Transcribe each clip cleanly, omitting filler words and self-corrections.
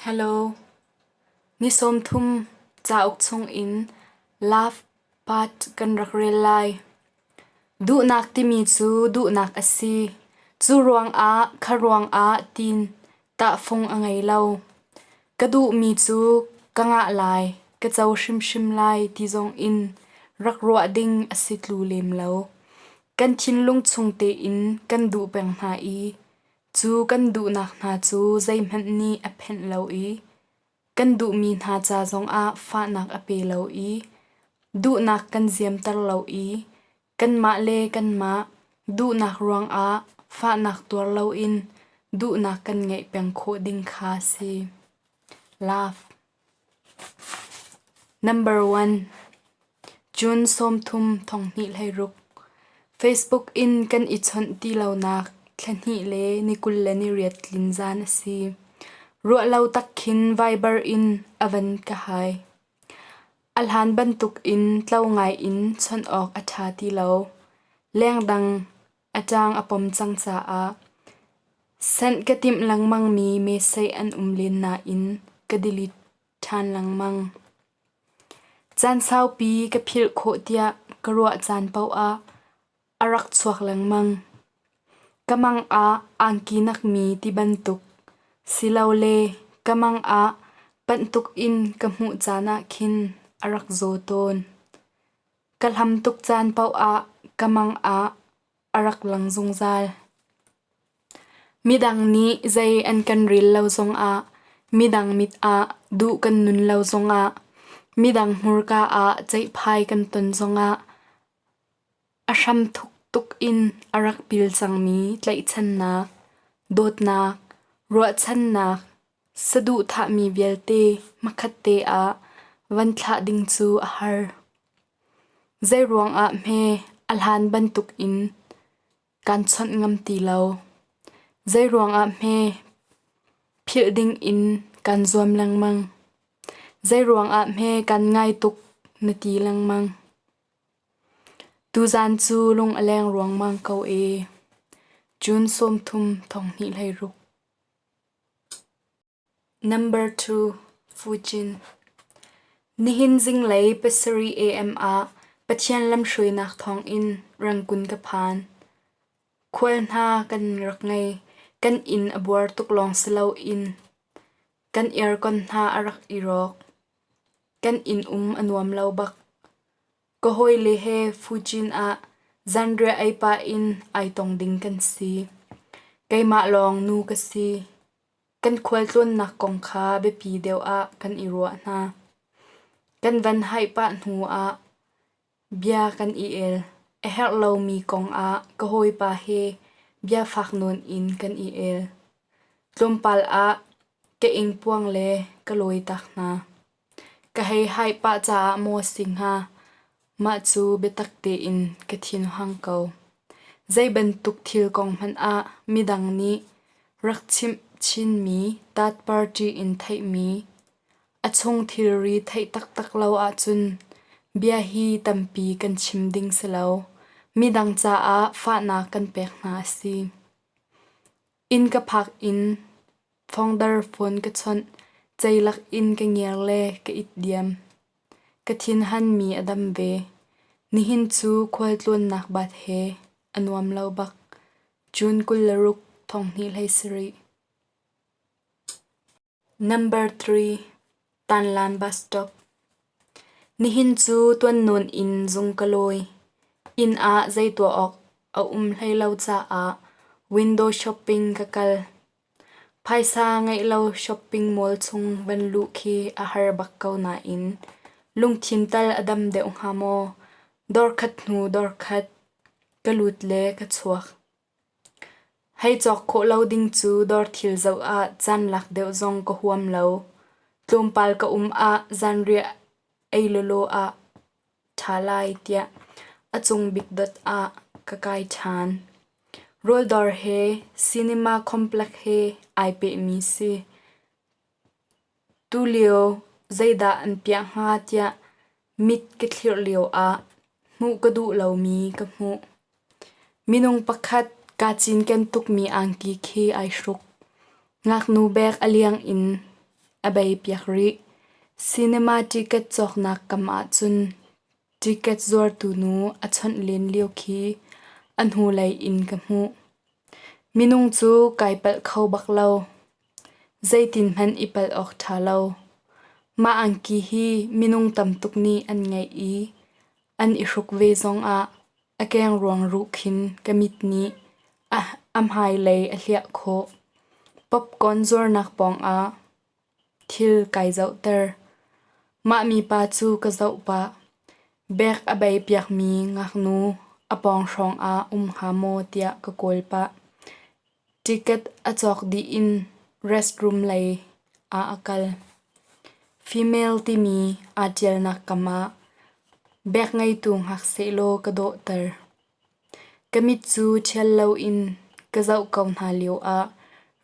Hello. Ni 30 cauk chungin Love Part kan rak rel lai. Duhnak timi cu duhnak a si. Cu ruangah kha ruangah tiin tahfung a ngei lo. Ka duhmi cu ka ngah lai, ka co hrimhrim lai ti zongin rak ruah ding a si tlu lem lo. Kan thinlung chung tein kan duh peng hna i cu kan duhnak hna cu zeihmanh nih a phenh lo i kan duhmi hna ca zongah fahnak a pe lo i duhnak kan ziamter lo i kanmah le kanmah duhnak ruangah fahnak tuar loin duhnak kan ngeih peng khawh ding kha si. Love Number 1 June 30, 2016 Facebook in kan i chawnh ti lonak thla hnih le ni 28 tlin zan a si. Ruahlo tak khin Viber in a van ka hai. A hlan bantuk in tlo ngai in chawnh awk a ṭha ti lo. Lengdang a ṭang a pom cang caah sanh ka timh lengmangmi message an um len nain ka delete ṭhan lengmang. Caan saupi ka philh khawh tiah ka ruah caan paoh ah a rak chuak lengmang. Ka mang ah angki nakmi ti bantuk silole ka mang ah panh tuk in ka hmuh caan ah khin a rak zaw tawn. Ka hlam tuk caan paoh ah ka mang ah a rak lang zungzal. Midang nih zei an kan rel lo zongah, midang mit ah duh kan nun lo zongah, midang hmurka ah ceihphai kan ton zongah a hram thuk tuk in a rak pil cangmi tlaihchannak, dawtnak, ruahchannak, saduhthahmi vialte hmakhatte ah van thlah ding cu a har. Zeiruang ah hme a hlan bantukin Kaan chawnh ngam ti lo. Zeiruangah hme philh dingin kaan zuam lengmang? Zeiruangah hme kaan ngai tuk na ti lengmang? Tuzaan cu lung a leng ruangmang ko ee. June 30, 2016. Number 2, Fujin. Nihin zinglei 7 AM ah Pathian lamhruainak thawngin Rangoon ka phan. Khual hna kan rak ngei. Kan inn a buar tuk lawng si loin kan aircon hna a rak i rawk. Kan inn um a nuam lo bak. Ka hawile he Fujin ah zanriah ei pah in ai tong ding kan si. Keimah lawng nu ka si. Kan khualtlawnnak kong kha biapi deuh ah kan i ruah hna. Kan van haih pah hnu ah bia kan i el. A herh lomi kong ah ka hawipa he bia fak nawn in kan i el. Tlawmpal ah ka ingpuang le ka lawi tak hna. Ka hei haih pah caah maw si hnga, mah cu biatak tein ka thinhang ko. Zei bantuk thil kong hmanh ah midang nih rak chimh chinmi third party in theihmi, a chung thilri theih taktak lo ahcun bia hi tampi kan chim ding si lo. Midang caah fahnak kan pek hna a si. Inn ka phak in Fongdar phone ka chawnh, ceilak in ka ngiar le ka it diam. Ka thinhanmi a dam ve. Nihin cu khualtlawnnak bat he a nuam lo bak. June 26, 2017. Number 3. Tanlan bus stop. Nihin cu tuan nawn in zung ka lawi. Inn ah zei tuah awk a um hlei lo caah window shopping ka kal. Phaisa ngeih lo shopping mall chung van luh khi a har bak ko nain lungthin tal a dam deuh hnga maw? Dawr khat hnu dawr khat ka lut le ka chuak. Hei cawk khawh lo ding cu dawr thil zoh ah caan lak deuh zong ka huam lo. Tlawmpal ka um ah zanriah ei lawlaw ah ṭha lai tiah a cung bik dot ah ka kai ṭhan. Rawldawr he cinema complex he ai pehmi si. Tulio zeidah an piah hnga tiah mit ka thlirh lioah hmuh ka duh lomi ka hmuh. Minung pakhat kaa cinken tukmi angki khi ai hruk. Ngaknu bek a liang in a bei piak rih. Cinema ticket cawknak kam ahcun ticket zuartu nu a chawnh len lio khi a hnulei in ka hmuh. Minung cu kai palh kho bak lo. Zeitin hmanh i palh awk ṭha lo. Mah angki hi minung tam tuk nih an ngeih i an i hruk ve zongah a kengruang ruh khin ka mit nih a hmailei a hliah khawh. Popcorn zuarnak pawngah thil kai zohter. Mah mipa cu ka zoh pah. Bag a bei piakmi ngaknu a pawng hrawngah um hnga maw tiah ka kawl pah. Ticket a cawk dih in restroom lei ah a kal. Female timi aa ṭialnak kam ah bag ngeitu hngak sehlaw ka dawhter. Ka mit cu ṭhial loin ka zoh ko hna lioah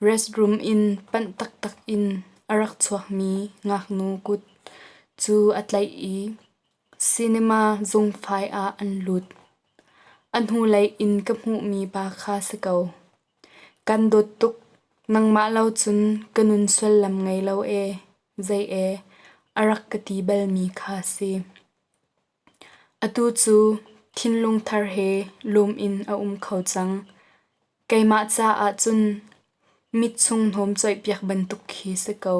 restroom in panh taktak in a rak chuakmi ngaknu kut cu a tlaih i cinema zungfai ah an lut. A hnulei in ka hmuhmi pa kha si ko. Kan dawt tuk, nangmah lo cun ka nun sullam ngei lo ee, zei ee, a rak ka ti balmi kha si. Atu cu thinlung thar he lum in a um kho cang. Keimah caah cun mit chung hnawm coihpiak bantuk khi si ko.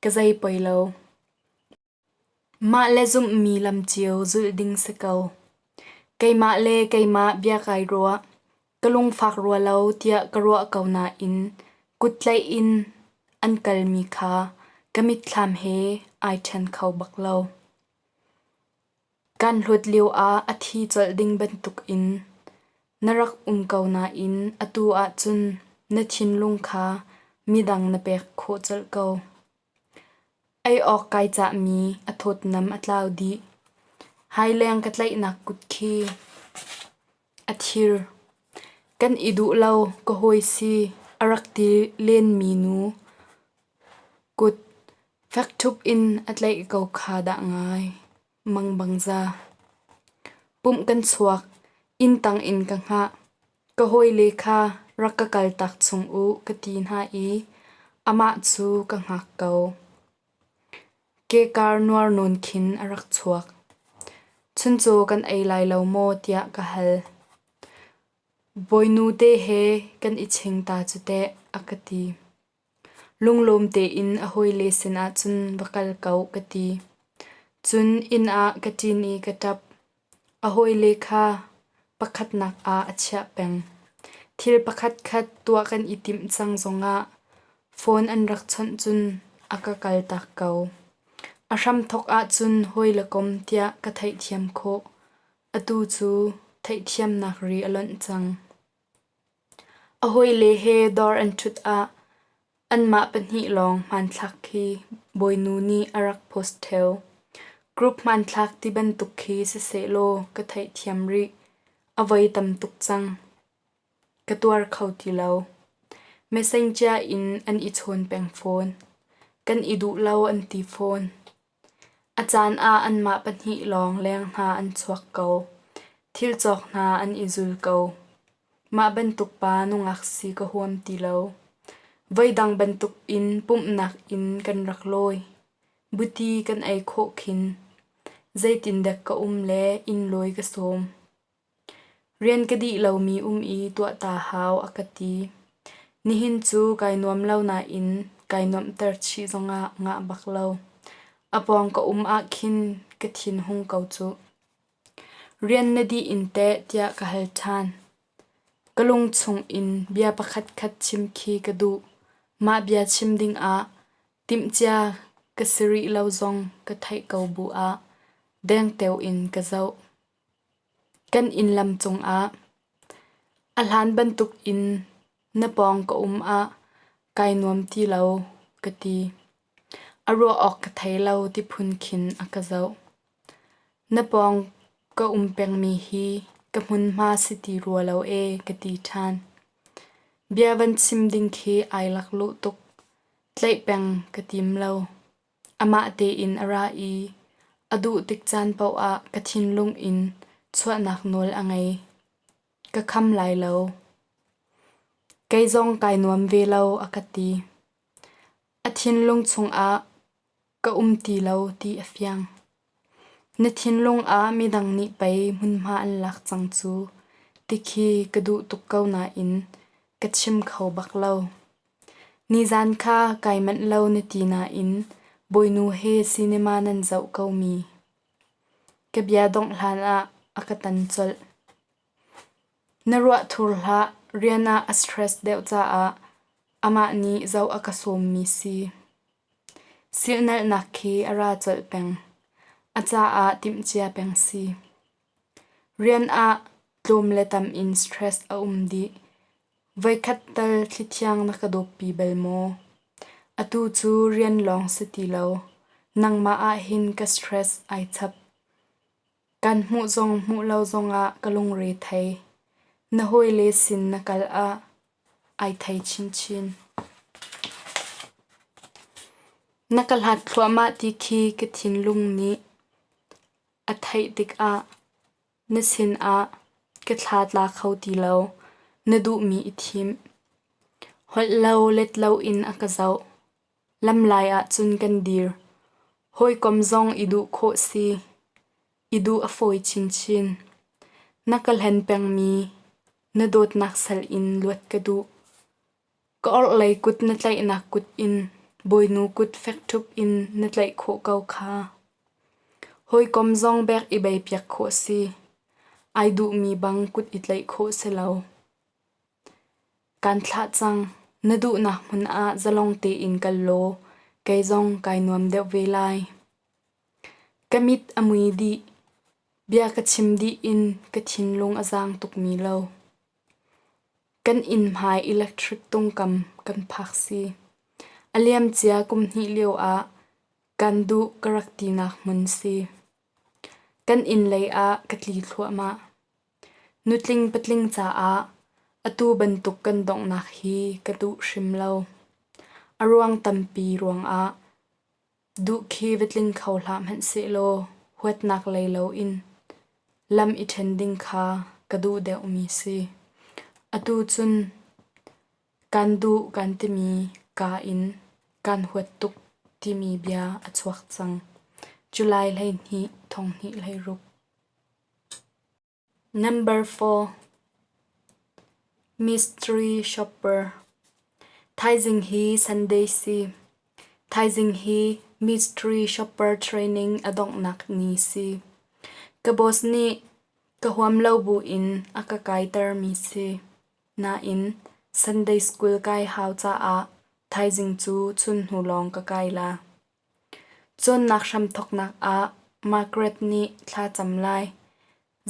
Ka zei poi lo. Mah le zumhmi lam cio zulh ding si ko. Keimah le keimah bia kai ruah, ka lungfak rua lo tiah ka ruah ko nain kuttlaih in an kalmi kha ka mitthlam he ai ṭhen kho bak lo. Kan hlut lioah a thi colh ding bantukin na rak um ko nain atu ahcun na thinlung kha midang na pek khawh colh ko. Ei awk kai cahmi a thawtnam a tlau dih. Haileng ka tlaihnak kut khi a thir. Kan i duh lo ka hawi si a rak ti lenmi nu kut fek ṭhup in a tlaih ko kha dah ngai. Mangbangza. Pumh kan chuak. Inn tang in ka hngah. Ka hawile kha rak ka kaltak chung u ka ti hna i amah cu ka hngak ko. Kekar nuar nawn khin a rak chuak. Chuncaw kan ei lai lo maw tiah ka hal. Bawinu te he kan i ching ta cu teh a ka ti. Lunglawm tein a hawile sinah cun va kal ko ka ti. Cun inn ah ka ṭin i ka ṭap. A hawile kha pakhatnak ah a chiah peng. Thil pakhatkhat tuah kan i timh cang zongah phone an rak chawnh cun a ka kaltak ko. A hramthawk ahcun hawi le kom tiah ka theihthiam khawh. Atu cu theihthiamnak ri a lonh cang. A hawile he dawr an ṭhut ah anmah pahnih lawng hmanthlak khi Bawinu nih a rak post ṭheo. Group hmanthlak ti bantuk khi sisehlaw ka theihthiam rih. A voi tam tuk cang. Ka tuar kho ti lo. Messenger in an i chawn peng fawn. Kan i duh lo an ti fawn. A caan ah anmah pahnih lawng leng hna an chuak ko. Thil cawk hna an i zul ko. Mah bantuk pa nungak si ka huam ti lo. Voidang bantuk in pumhnak inn kan rak lawi. Buti kan ei khawh khin. Zeitindek ka um le inn lawi ka sawm. Rian ka dih lomi um i tuah ta hau a ka ti. Nihin cu kai nuam lo nain kai nuamhter chih zongah ngah bak lo. A pawng ka um ah khin ka thin hung ko cuh. Rian na dih in teh tiah ka hal ṭhan. Ka lung chungin bia pakhatkhat chim khi ka duh. Mah bia chim dingah timhcia ka si rih lo zong ka theih ko bu ah dengteo in ka zoh. Kan inn lam cungah a hlan bantukin na pawng ka um ah kai nuam ti lo ka ti. A ruah awk ka thei lo ti phun khin a ka zoh. Na pawng ka um pengmi hi ka hmunhma si ti rua lo ee ka ti ṭhan. Bia van chim ding khi ai laklawh tuk. Tlaih peng ka tim lo. Amah tein a ra i a duh tik caan paoh ah ka thinlung in chuahnak nawl a ngei. Ka kham lai lo. Kei zong kai nuam ve lo a ka ti. A thinlung chungah ka um ti lo ti a fiang. Na thinlung ah midang nih pei hmunhma an lak cang cu tikhi ka duh tuk ko nain ka chim kho bak lo. Nizan kha kai manh lo na ti nain bawinu he cinema nan zoh ko mi. Ka bia dongh hlan ah a ka tan colh. Na ruah thur hlah, rian ah a stress deuh caah amah nih zoh a ka sawmmi si. Silhnalhnak khi a ra colh peng. A caah timhcia peng si. Rian ah tlawm le tam in stress a um dih. Voikhat tal thlithiang na ka dawppi bal maw? Atu cu rian lawng si ti lo. Nangmah ahhin ka stress ai chap. Kan hmuh zong hmuh lo zongah ka lungre thei. Na hawile sin na kal ah ai thei chinchin. Na ka hlat thluahmah ti khi ka thinlung nih a theih tikah na sinah ka thla tla kho ti lo. Na duhmi i thim. Holh lo let loin a ka zoh. Lamlai ah cun kan dir. Hawikom zong i duh khawh si. I duh a fawi chinchin. Na ka hlen pengmi na dawtnak sal in luat ka duh. Ka orhlei kut na tlaihnak kut in bawinu kut fek ṭhup in na tlaih khawh ko kha. Hawikom zong bek i bei piak khawh si. Ai duhmi bang kut i tlaih khawh si lo. Kaan thlah cang. Na duhnak hmun ah zalong tein kal law kei zong kai nuam deuh ve lai. Ka mit a mui dih. Bia ka chim dih in ka thinlung a zaang tukmi lo. Kan inn hmai electric tungkam kan phak si. A liamcia kum hnih lio ah kan duh ka rak tinak hmun si. Kan inn lei ah ka tli thluahmah. Nutling patling caah atu bantuk kan donghnak hi ka duh hrim lo. A ruang tampi ruangah duh khi va tling kho hlah hmanhsehlaw huatnak lei loin lam i ṭhen ding kha ka duh deuhmi si. Atu cun kan duh kan timi kaa in kan huat tuk timi bia a chuak cang. July 12, 2016. Number 4. Mystery Shopper Thaizing hi Sunday si. Thaizing hi Mystery Shopper training a donghnak ni si. Ka boss nih ka huam lo buin a ka kaitermi si. Nain Sunday school kai hau caah thaizing cu chun hnu lawng ka kai la. Cawnnak hramthawknak ah Margaret nih thlacam lai.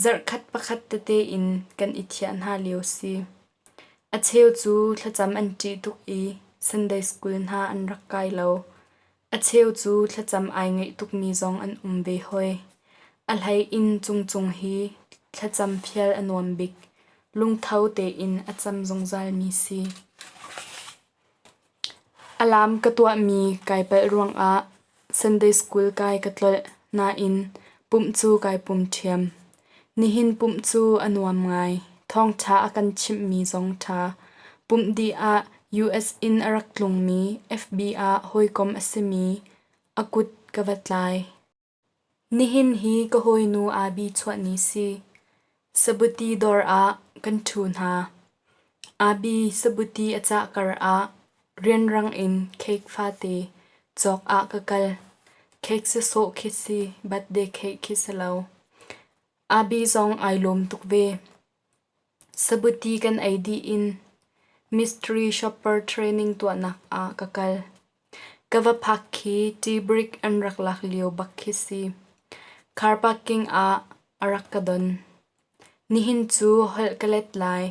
Zarhkhat pakhat tete in kan i thiah hna lio si. A cheu cu thlacam an ṭih tuk i Sunday school hna an rak kai lo. A cheu cu thlacam ai ngaih tukmi zong an um ve hoi. A hlei in Cungcung hi thlacam fial a nuam bik. Lungtho tein a cam zungzalmi si. Alarm ka tuahmi kai palh ruangah Sunday school kai ka tlolh nain pumh cu kai pum ṭhiam. Nihin pumh cu a nuam ngai. Thawngṭha a kan chimhmi zong ṭha. Pumh dih ah US in a rak tlungmi FB ah hawikom a simi a kut ka va tlai. Nihin hi ka hawinu Abi chuahni si. Sabuti dawr ah kan ṭhu hna. Abi sabuti a cah kar ah rianrang in cake fate cawk ah ka kal. Cake sawsawh khi si, birthday cake khi si lo. Abi zong ai lawm tuk ve. Sabuti kan ei dih in mystery shopper training tuahnak ah ka kal. Ka va phak khi tea break an rak lak lio bak khi si. Car parking ah a rak ka don. Nihin cu holh ka let lai.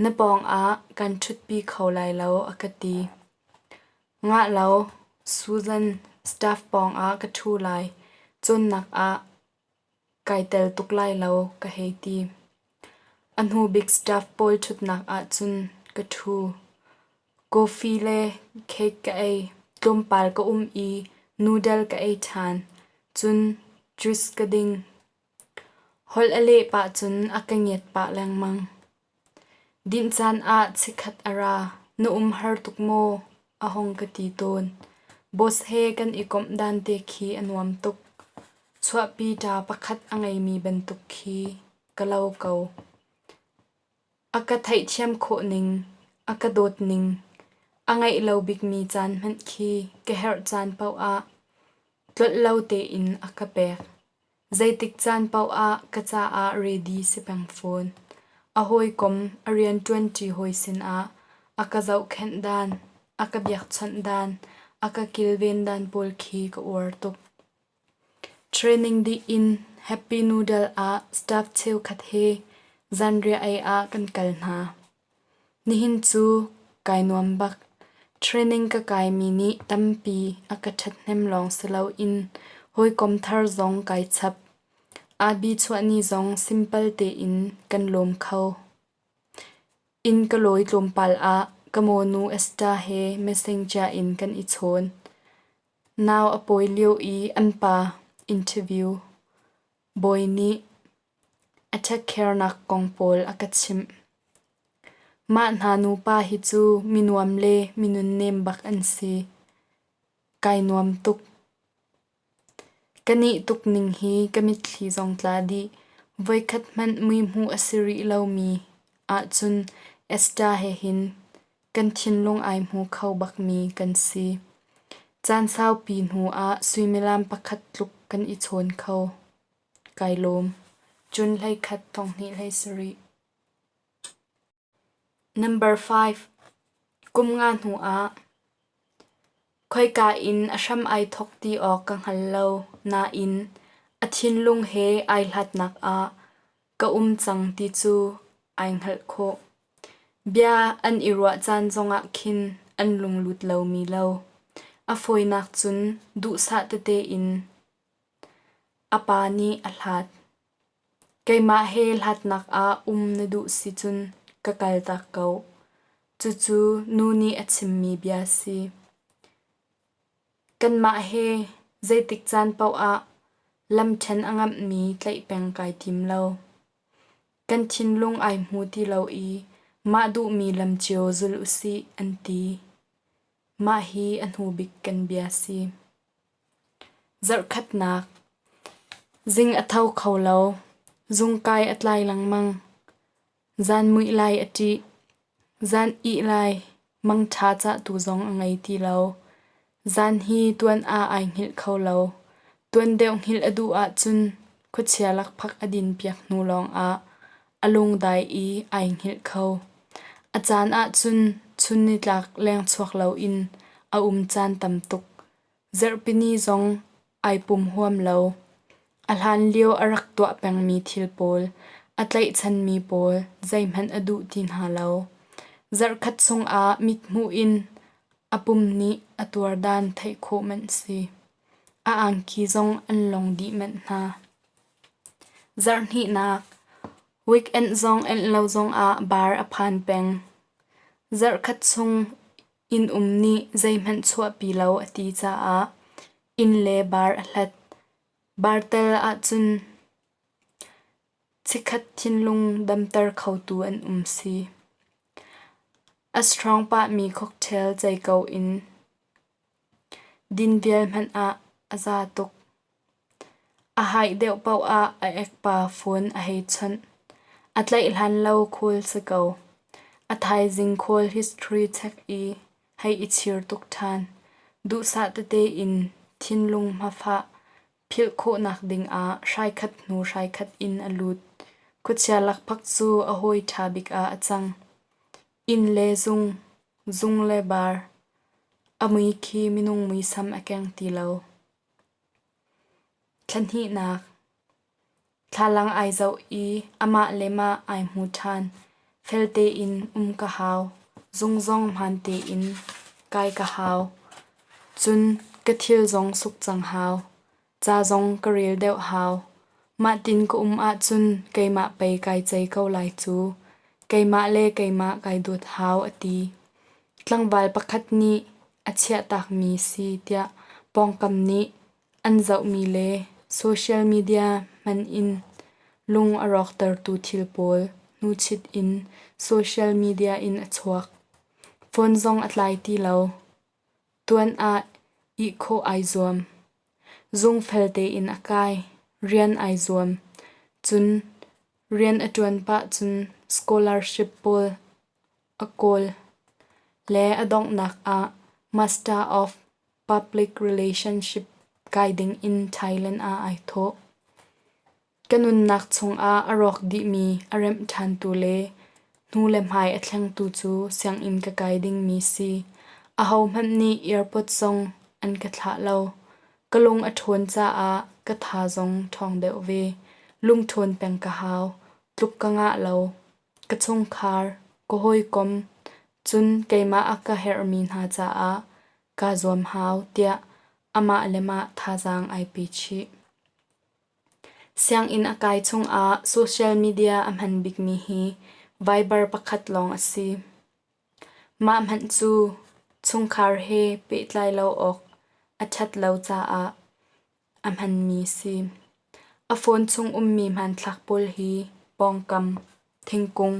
Na pawng ah kan ṭhutpi kho lai lo a ka ti. Ngah lo, Susan, staff pawng ah ka ṭhu lai. Cawnnak ah Kai tel tuk lai lo ka hei ti. A hnu bik staff pawl ṭhutnak ahcun ka ṭhu. Coffee le cake ka ei. Tlawmpal ka um i noodle ka ei ṭhan. Cun juice ka ding. Holh a leh pah cun a ka ngiat pah lengmang. Dinh caan ah chikkhat a ra. Na um har tuk maw? A hung ka ti tawn. Boss he kan i komh dan te khi a nuam tuk. Chuahpi ṭa pakhat a ngeimi bantuk khi ka lo ko. A ka theihthiam khawh ning, a ka dawt ning, a ngaih lo bikmi caan hmanh khi ka herh caan paoh ah tlolh lo tein a ka pek. Zeitik caan paoh ah ka caah ready si peng fawn. A hawikom, a rianṭuanṭi hawi sinah a ka zohkhenh dan, a ka biakchawnh dan, a ka kilven dan pawl khi ka uar tuk. Training dih in Happy Noodle ah staff cheukhat he zanriah ei ah kan kal hna. Nihin cu kai nuam bak. Training ka kaimi nih tampi a ka ṭhathnem lawng si loin hawikom thar zong kai chap. Abi chuahni zong simple tein kan lawm kho. Inn ka lawi tlawmpal ah ka mawnu Esther he messenger in kan i chawn. Nau a pawi lio i an pa interview bawi nih a ṭhekhernak kong pawl a ka chimh. Mah hna nupa hi cu mi nuam le mi nunnem bak an si. Kai nuam tuk. Ka nih tuk ning hi ka mitthli zong tla dih. Voikhat hmanh mui hmuh a si rih lomi ahcun Esther he hin kan thinlung ai hmu kho bakmi kan si. Caan saupi hnu ah suimilam pakhat tluk kan i chawn kho. Kai lawm. June 11 2017. Number 5. Kum nga hnu ah khoika in a hram ai thawk ti awk ka hngal lo nain a thinlung he ai hlatnak ah ka um cang ti cu ai hngalh khawh. Bia an i ruah caan zongah khin an lunglut lomi lo. A fawinak cun duhsah tete in a pa nih a hlat. Keimah he hlatnak ah um na duh si cun ka kaltak ko. Cucu nu nih a chimmi bia si. Kanmah he zeitik caan paoh ah lamṭhen a ngamhmi tlaih peng kai tim lo. Kan thinlung ai hmu ti lo i mah duhmi lam cio zul usih an ti. Mah hi a hnu bik kan bia si. Zarhkhatnak Zing a tho kho lo. Zungkai a tlai lengmang. Zan muih lai a ṭih. Zan ih lai mangṭha cahtu zong a ngei ti lo. Zan hi tuan ah ai hngilh kho lo. Tuan deuh hngilh a duh ahcun khuachia lakphak a din piak hnu lawngah a lungdai i ai hngilh kho. A caan ahcun chun nitlak lengchuak loin a um caan tam tuk. Zarhpini zong ai pum huam lo. A hlanlio a rak tuah pengmi thil pawl, a tlaihchanmi pawl zeihmanh a duh ti hna lo. Zarhkhat chungah mithmuh in a pum nih a tuar dan theih khawh manh si. A angki zong an long dih manh hna. Zarhhnihnak Weekend zong enh lo zongah bar a phan peng. Zarhkhat chung Inn um nih zeihmanh chuahpi lo a ti caah inn le bar a hlat. Bar tel ahcun chikkhat thinlung damter khotu an um si. A strong pahmi cocktail cei ko in din vial hmanh ah a za tuk. A haih deuh paoh ah a ekpa phone a hei chawnh. A tlaih hlan lo khawl si ko. A thaizing call history check i hei i chir tuk ṭhan. Duhsah tete in thinlung hmafah philh khawhnak dingah hraikhat hnu hraikhat in a lut. Khuachia lakphak cu a hawi ṭha bik ah a cang. Inn le zung, zung le bar. A mui khi minung muisam a keng ti lo. Thlahnihnak Thlalang ai zoh i amah le mah ai hmu ṭhan. Fel tein um ka hau. Zung zong hmaan tein kai ka hau. Cun ka thil zong suk cang hau. Ca zong ka rel deuh hau. Mahtin ka um ahcun keimah pei kai cei ko lai cu. Keimah le keimah kai dawt hau a ti. Tlangval pakhat nih a chiahtakmi si tiah pawngkam nih an zohmi le social media hman in lung a rawktertu thil pawl hnuchit in social media in a chuak. Phone zong a tlai ti lo. Tuan ah. Ih khawh ai zuam. Zungfel tein a kai. Rian ai zuam. Cun rian a ṭuan pah cun scholarship pawl a kawl le a donghnak ah Master of Public Relationship kai dingin Thailand ah ai thawh. Ka nunnak chungah a rawk dihmi a remh ṭhantu le hnu le hmai a thlengtu cu sianginn ka kai dingmi si. Ahohmanh nih airport zong an ka thlah lo. Ka lung a ṭhawn caah ka tha zong ṭhawng deuh ve. Lungṭhawn peng ka hau. Tluk ka ngah lo. Ka chungkhar, ka hawikom, cun keimah a ka herhmi hna caah kaa zuam hau tiah amah le mah thazaang ai pe chih. Sianginn a kai chungah social media a hman bikmi hi Viber pakhat lawng a si. Mah hmanh cu chungkhar he pehtlai lo awk a ṭhat lo caah a hmanmi si. A phone chung ummi hmanthlak pawl hi pawngkam, thingkung,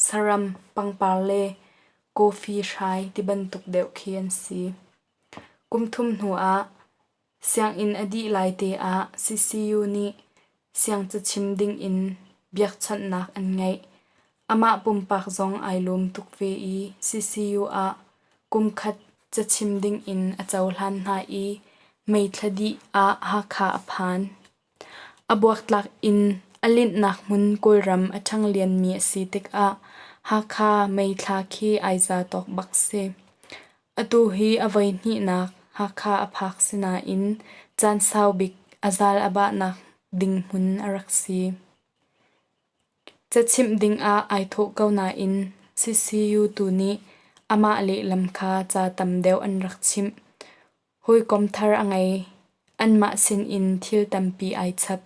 saram, pangpar le coffee hrai tibantuk deuh khi an si. Kum thum hnuah Sianginn a dih laite ah CCU nih siangcachim dingin biakchawnhnak an ngeih. Amah pumpak zong ai lawm tuk ve i CCU ah kumkhat cachim dingin a cohlan hna i May thla dih ah Hakha a phan. A buaktlak in a linhnak hmun Kawlram a ṭhanglianmi a si tikah Hakha May thla khi ai za tawk bak si. Atu hi a voihnihnak Hakha a phak si nain caan sau bik a zal a bahnak ding hmun a rak si. Cachimh dingah ai thawh ko nain CCU tu nih amah lehlam kha ca tam deuh an rak chimh. Hawikom thar a ngei. Anmah sinin thil tampi ai chap.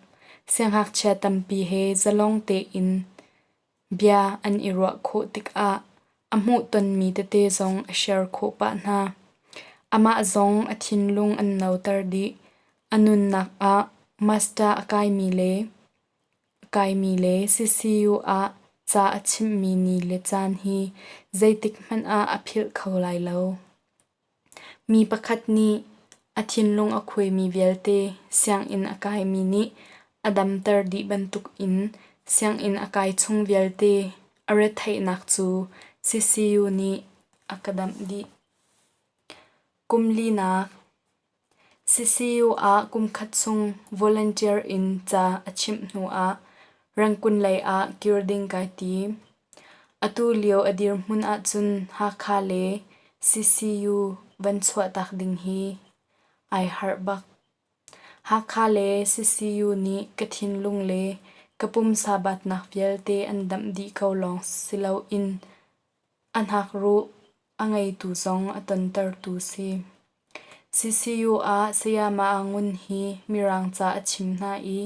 Siangngakchia tampi he zalong tein Bia an i ruah khawh tikah a hmuhtonmi tete zong a share khawh pah hna. Amah zong a thinlung an noter dih. A nunnak ah master a kaimi le CCU ah ca a chimhmi ni le caan hi zeitik hmanh ah a philh kho lai lo. Mi pakhat nih a thinlung a khuaimi vialte sianginn a kaimi nih a damter dih bantukin sianginn a kai chung vialte a retheihnak cu CCU nih a ka damh dih. Kum linak CCU ah kumkhat chung volunteer in ca a chimh hnuah Rangoon lei ah kir ding kai tim. Atu lio a dirhmun ahcun Hakha le CCU van chuahtak ding hi ai harh bak. Hakha le CCU nih ka thinlung le ka pumsa batnak vialte an damh dih ko lawng si loin a hnakruh a ngeitu zong a tontertu si. CCU ah Sayama Ngun hi Mirang ca a chim hna i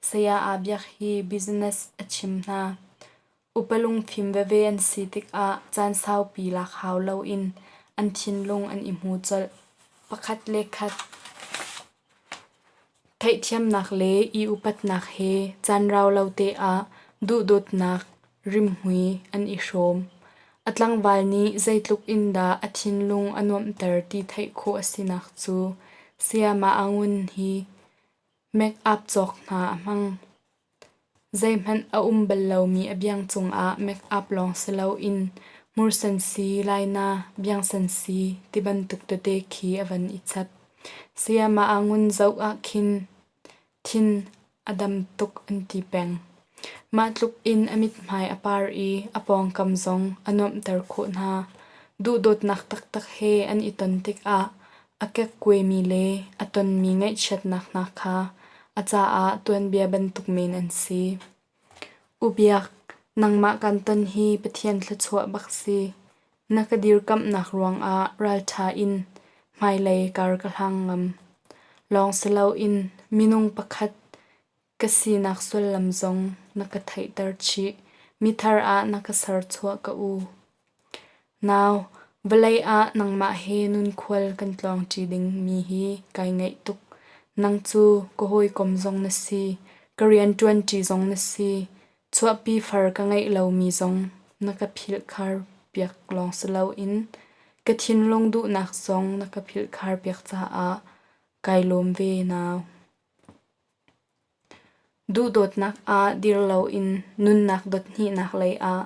Saya Aa Biak hi business a chim hna. Upa lungfim veve an si tikah caan saupi lak hau loin an thinlung an i hmu colh. Pakhat le khat Theihthiamnak le i upatnak he caan rau lo te ah duhdawtnak rimhmui an i hrawm. A tlangval nih zeitluk in dah a thinlung a nuamhter ti theih khawh a sinak cu Sayama Ngun hi make-up cawk hna a hmang. Zeihmanh a um bal lomi a biang cungah make-up lawng si loin hmursensi, laina, biangsensi tibantuk tete khi a van i chap. Sayama Ngun zoh ah khin thin a dam tuk an ti peng. Mah tluk in a mithmai a par i a pawngkam zong a nuamhter khawh hna. Duhdawtnak taktak he an i ton tikah a kekkuaimi le a tonmi ngaihchiatnak hna kha a caah tuanbia bantuk men an si. U Biak, nangmah kan ton hi Pathian thluachuah bak si. Na ka dirkamhnak ruangah ralṭha in hmailei kar ka hlang ngam. Lawng si loin minung pakhat Ka sinak sullam zong na ka theihter chih. Mithar ah na ka serchuah ka u. Nau, vawlei ah nangmah he nunkhual kan tlawngṭi dingmi hi kai ngaih tuk. Nang cu ka hawikom zong na si, ka rianṭuanṭi zong na si. Chuahpi far ka ngeih lomi zong na ka philhkhar piak lawng si loin. Ka thinlung duhnak zong na ka philhkhar piak caah kai lawm ve nau. Duhdawtnak ah dir loin nunnak dothnihnak lei ah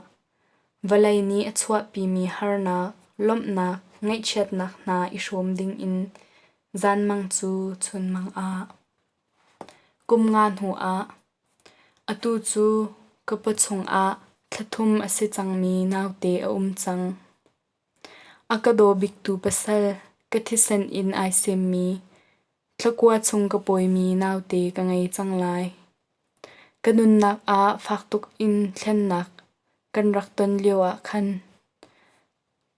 vawlei nih a chuahpimi harnak, lawmhnak, ngaihchiatnak hna i hrawm dingin zanmang cu chunmang ah. Kum nga hnu ah atu cu ka pawchung ah thla thum a si cangmi naute a um cang. A ka daw biktu pasal ka thisen in ai semmi Thlakua chung ka pawimi naute ka ngei cang lai. Ka nunnak ah fak tuk in thlennak kan rak ton lio ah khan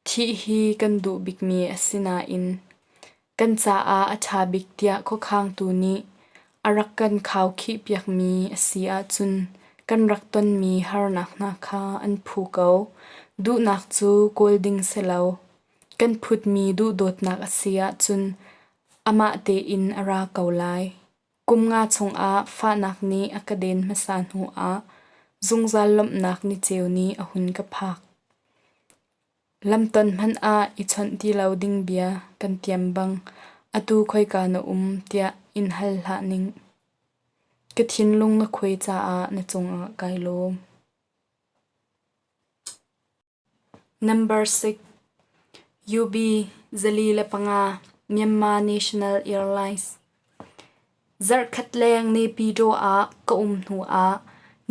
thih hi kan duh bikmi a si nain kan caah a ṭha bik tiah khuakhangtu nih a rak kan khaukhih piakmi a si ahcun kan rak tonmi harnak hna kha an phu ko. Duhnak cu kawl ding si lo. Kan phutmi duhdawtnak a si ahcun Amah tein a ra ko lai. Kum nga chungah fahnak nih a ka den hmasa hnuah zungzal lawmhnak niceu nih a hun ka phak. Lamton hmanh ah i chawnh ti lo ding bia kan tiam bang atu khoika na um tiah in hal hlah ning. Ka thinlung na khuai caah na cungah kai lawm. Number 6. UB 405 Myanmar National Airlines Zarhkhat leng Naypyidaw ah ka um hnu ah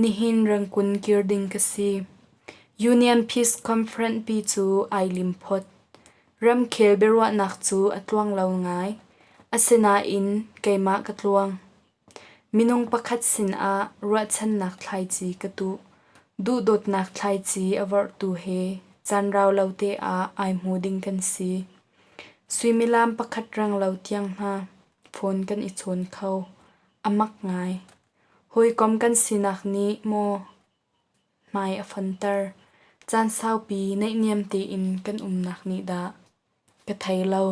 nihin Rangoon kir ding ka si. Union Peace Conference pi cu ai lim phot. Ramkhel biaruahnak cu a tluang lo ngai. Asinain keimah ka tluang. Minung pakhat sinah ruahchannak thlaici ka tuh. Duhdawtnak thlaici a vorhtu he caan rau lo te ah ai hmu ding kan si. Suimilam pakhat reng lo tiang hna phone kan i chawn kho. A mak ngai. Hawikom kan sinak nih maw hmai a fonter. Caan saupi naihniam tein kan umnak nih dah Ka thei lo.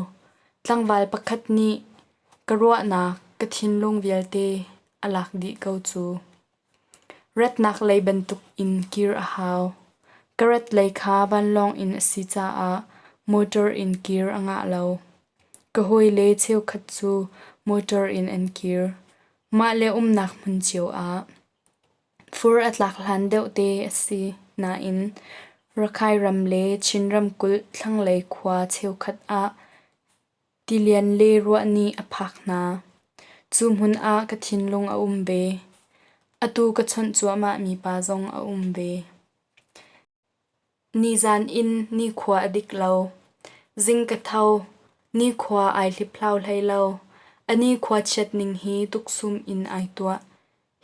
Tlangval pakhat nih ka ruahnak, ka thinlung vialte a lak dih ko cu. Ratnak lei bantuk in kir a hau. Ka rat lei kha vanlawng in a si caah motor in kir a ngah lo. Ka hawile cheukhat cu motor in an kir. Mah le umnak hmun cio ah. Fur a tlak hlan deuhte a si nain Rakhine ram le Chin ramkulh thlanglei khua cheukhat ah tilian le ruah nih a phak hna. Cu hmun ah ka thinlung a um ve. Atu ka chawnh cuahmahmi pa zong a um ve. Nizan in nikhua a dik lo. Zing ka tho. Nikhua ai hliphlau hlei lo. A nikhua chiat ning hi tuksum in ai tuah.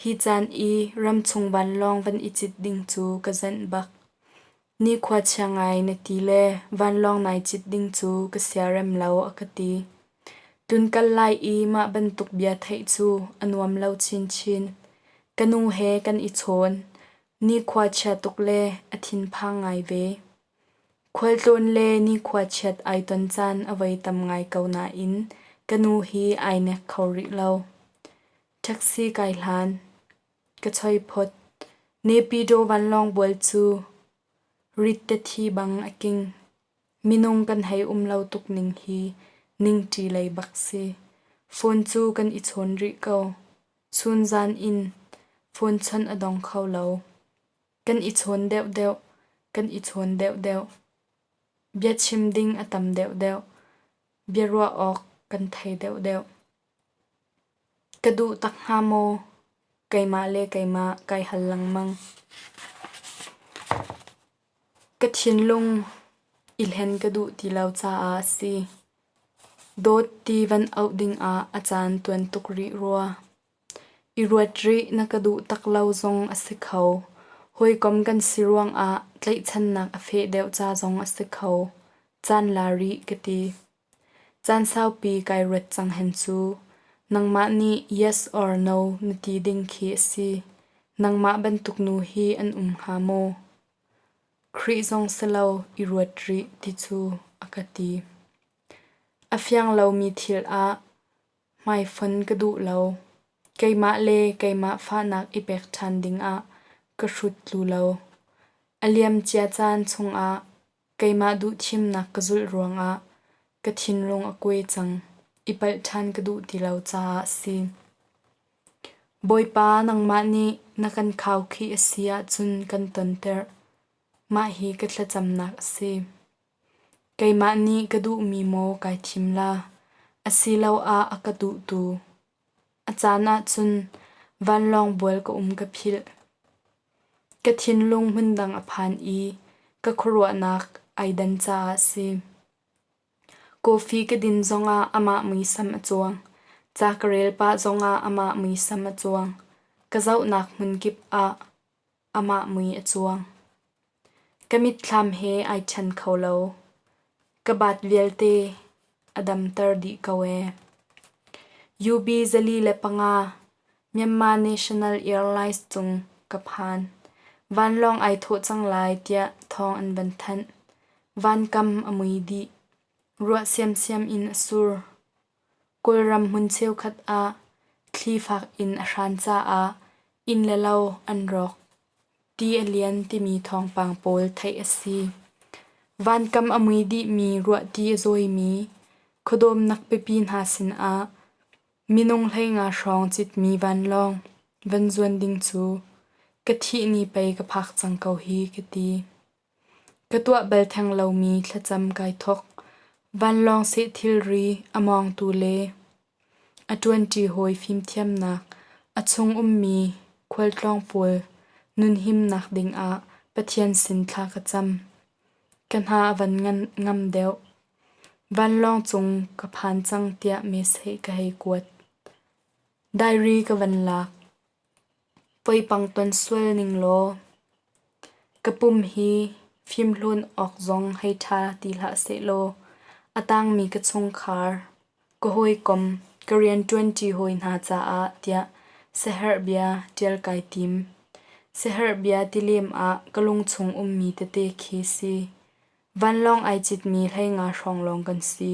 Hi caan i ramchung vanlawng van i cit ding cu ka zenh bak. Nikhua chia ngai na ti le vanlawng nai cit ding cu ka siarem lo a ka ti. Tunkal lai i mah bantuk bia theih cu a nuam lo chinchin. Ka nu he kan i chawn. Nikhua chia tuk le a thinphang ngai ve. Khualtlawn le nikhua chiat ai ton caan a voi tam ngai ko nain ka nu hi ai nek kho rih lo. Taxi kai hlan. Ka choi phot. Naypyidaw vanlawng bual cu rit te bang a king. Minung kan hei um lo tuk ning hi ningṭi lei bak si. Phone cu kan i chawn rih ko. Chunzan in phone chawnh a dong kho lo. Kan i chawn deuhdeuh, kan i chawn deuhdeuh. Biachim ding a tam deuhdeuh. Biaruah awk kan thei deuhdeuh. Ka duh tak hnga maw? Keimah le keimah kai hal lengmang. Ka thinlung i hlen ka duh ti lo caah a si. Dawt ti van auh dingah a caan tuan tuk rih rua. I ruat rih na ka duh tak lo zong a si kho. Hawikom kan si ruangah tlaihchannak a feh deuh ca zong a si kho. Caan la rih ka ti. Caan saupi kai ruat cang hen cu. Nangmah nih yes or no na ti ding khi a si. Nangmah bantuk nu hi an um hnga maw? Khrih zong si lo i ruat rih ti cu a ka ti. A fiang lomi thil ah hmaifon ka duh lo. Keimah le keimah fahnak i pek ṭhan dingah ka hrut tlu lo. A liamcia caan chungah. Keimah duhthimnak ka zulh ruangah ka thinlung a kuai cang. I palh ṭhan ka duh ti lo caah a si. Bawipa nangmah nih na kan khaukhih a si ahcun kan tonter. Mah hi ka thlacamnak a si. Keimah nih ka duhmi maw kai thim la, asiloah a ka duhtu. A caan ahcun vanlawng bual ka um ka philh. Ka thinlung hmundang a phan i ka khuaruahnak ai dan caah a si. Kawfi ka din zongah amah muisam a cuang. Ca ka rel pah zongah amah muisam a cuang. Ka zohnak hmunkip ah amah mui a cuang. Ka mitthlam he ai ṭhen kho lo. Ka bat vialte a damter dih ko ee. UB 405 Myanmar National Airlines cung ka phan. Vanlawng ai thawh cang lai tiah thawng an van thanh. Vankam a mui dih. Ruah siamsiam in a sur. Kawlram hmun cheukhat ah thli fak in a hran caah inn le lo an rawk. Ti a lian timi thawngpang pawl theih a si. Vankam a mui dihmi ruahti a zawimi khuadawmnak pipi hna sinah minung 15 hrawng citmi vanlawng van zuan ding cu ka thih ni pei ka phak cang ko hi ka ti. Ka tuah bal theng lomi thlacam kai thawk. Vanlawng seh thilri a mawngtu le a ṭuanṭi hawi fimthiamnak a chung ummi khualtlawng pawl nunhimnak dingah Pathian sin thla ka cam. Ka hna a van ngam deuh. Vanlawng cung ka phan cang tiah message ka hei kuat. Diary ka van lak. Poipang ton sual ning law ka pum hi fimhlawn awk zong hei ṭha ti hlah sehlaw a tangmi ka chungkhar, ka hawikom, ka rianṭuanṭi hawi hna caah tiah siaherh bia ṭial kai tim. Siaherh bia ti lem ah ka lungchung ummi tete khi si. Vanlawng ai citmi 15 hrawng lawng kan si.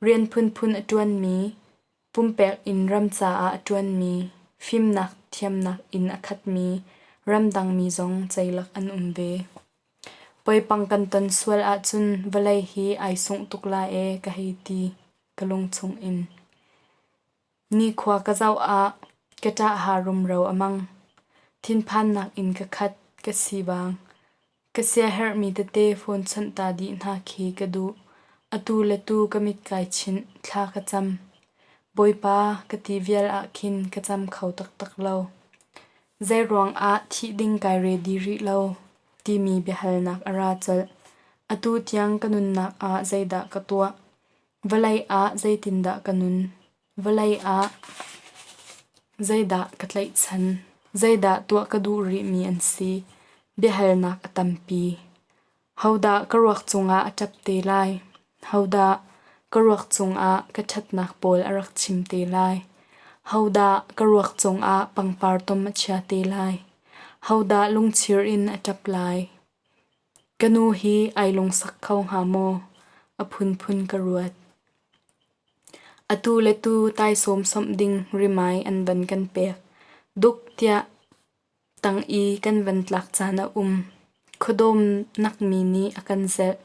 Rian phunphun a ṭuanmi, Pumpek in ram caah a ṭuanmi, fimnak thiamnak in a khatmi ramdangmi zong ceilak an um ve. Poipang kan ton sual ahcun vawlei hi ai sungh tuk lai ee ka hei ti ka lungchung in. Nikhua ka zoh ah ka ṭah ha rumro a mang. Thinphannak in ka khat, ka si bang. Ka siaherhmi tete phone chawnh ta dih hna khi ka duh. Atu le tu ka mit kai chinh, thla ka cam. Bawipa ka ti vial ah khin ka cam kho taktak lo. Zeiruang ah thih ding kai ready rih lo timi biahalnak a ra colh. Atu tiang ka nunnak ah zeidah ka tuah? Vawlei ah zeitindah ka nun? Vawlei ah zeidah ka tlaihchan? Zeidah tuah ka duh rihmi an si? Biahalnak a tampi. Hodah ka ruak cungah a ṭap te lai? Hodah ka ruak cungah ka ṭhatnak pawl a rak chim te lai? Hodah ka ruak cungah pangpar tom a chia te lai? Hodah lungchir in a ṭap lai? Ka nu hi ai lungsak kho hnga maw? A phunphun ka ruat. Atu le tu taisawm sawmh ding rimai an van kan pek. Duk tiah tang i kan van tlak caan a um. Khuadawm nakmi nih a kan zelh.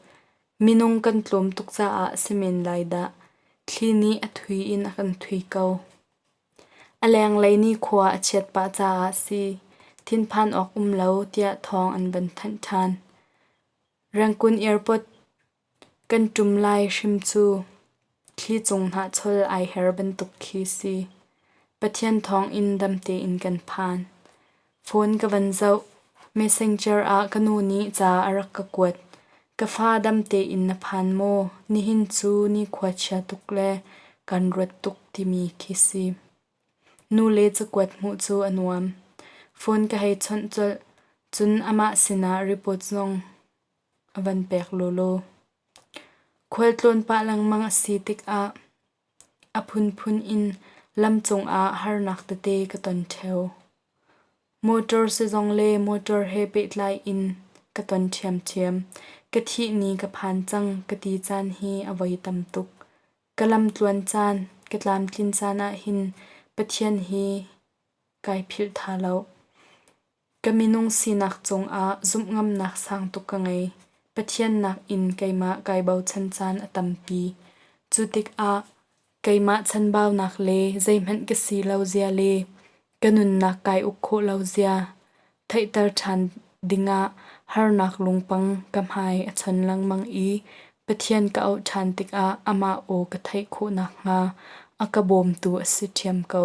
Minung kan tlawm tuk caah si men lai dah. Thli nih a thui in a kan thui ko. A lenglei nikhua a chiat pah caah si. Thinphan awk um lo tiah thawng an van thanh ṭhan. Rangoon Airport Kan ṭum lai hrim cu thli cung hnahchawl ai her bantuk khi si. Pathian thawngin dam tein kan phan. Phone ka van zoh. Messenger ah ka nu nih ca a rak ka kuat. Ka fa dam tein na phan maw? Nihin cu nikhua chia tuk le kan ruat tuk timi khi si. Nu le cakuat hmuh cu a nuam. Phone ka hei chawnh colh. Cun amah sinah report zong a van pek lawlaw. Khualtlawn pah lengmang a si tikah a phunphun in lam cungah harnak tete ka ton ṭheo. Motor sizong le motor he pehtlai in ka ton ṭhiamṭhiam. Ka thih ni ka phan cang ka ti caan hi a voi tam tuk. Ka lamtluan caan, ka tlamtlin caan ahhin Pathian hi kai philh tha lo. Ka minung sinak cungah zumhngamnak sang tuk ka ngei. Pathian nakin keimah kai bochan caan a tampi. Cu tikah keimah chanbaunak le zeihmanh ka si lo zia le ka nunnak kai uk khawh lo zia theihter ṭhan dingah harnak lungpang ka hmai a chon lengmang i Pathian ka auh ṭhan tikah amah aw ka theih khawh nakhnga a ka bawmtu a si ṭhiam ko.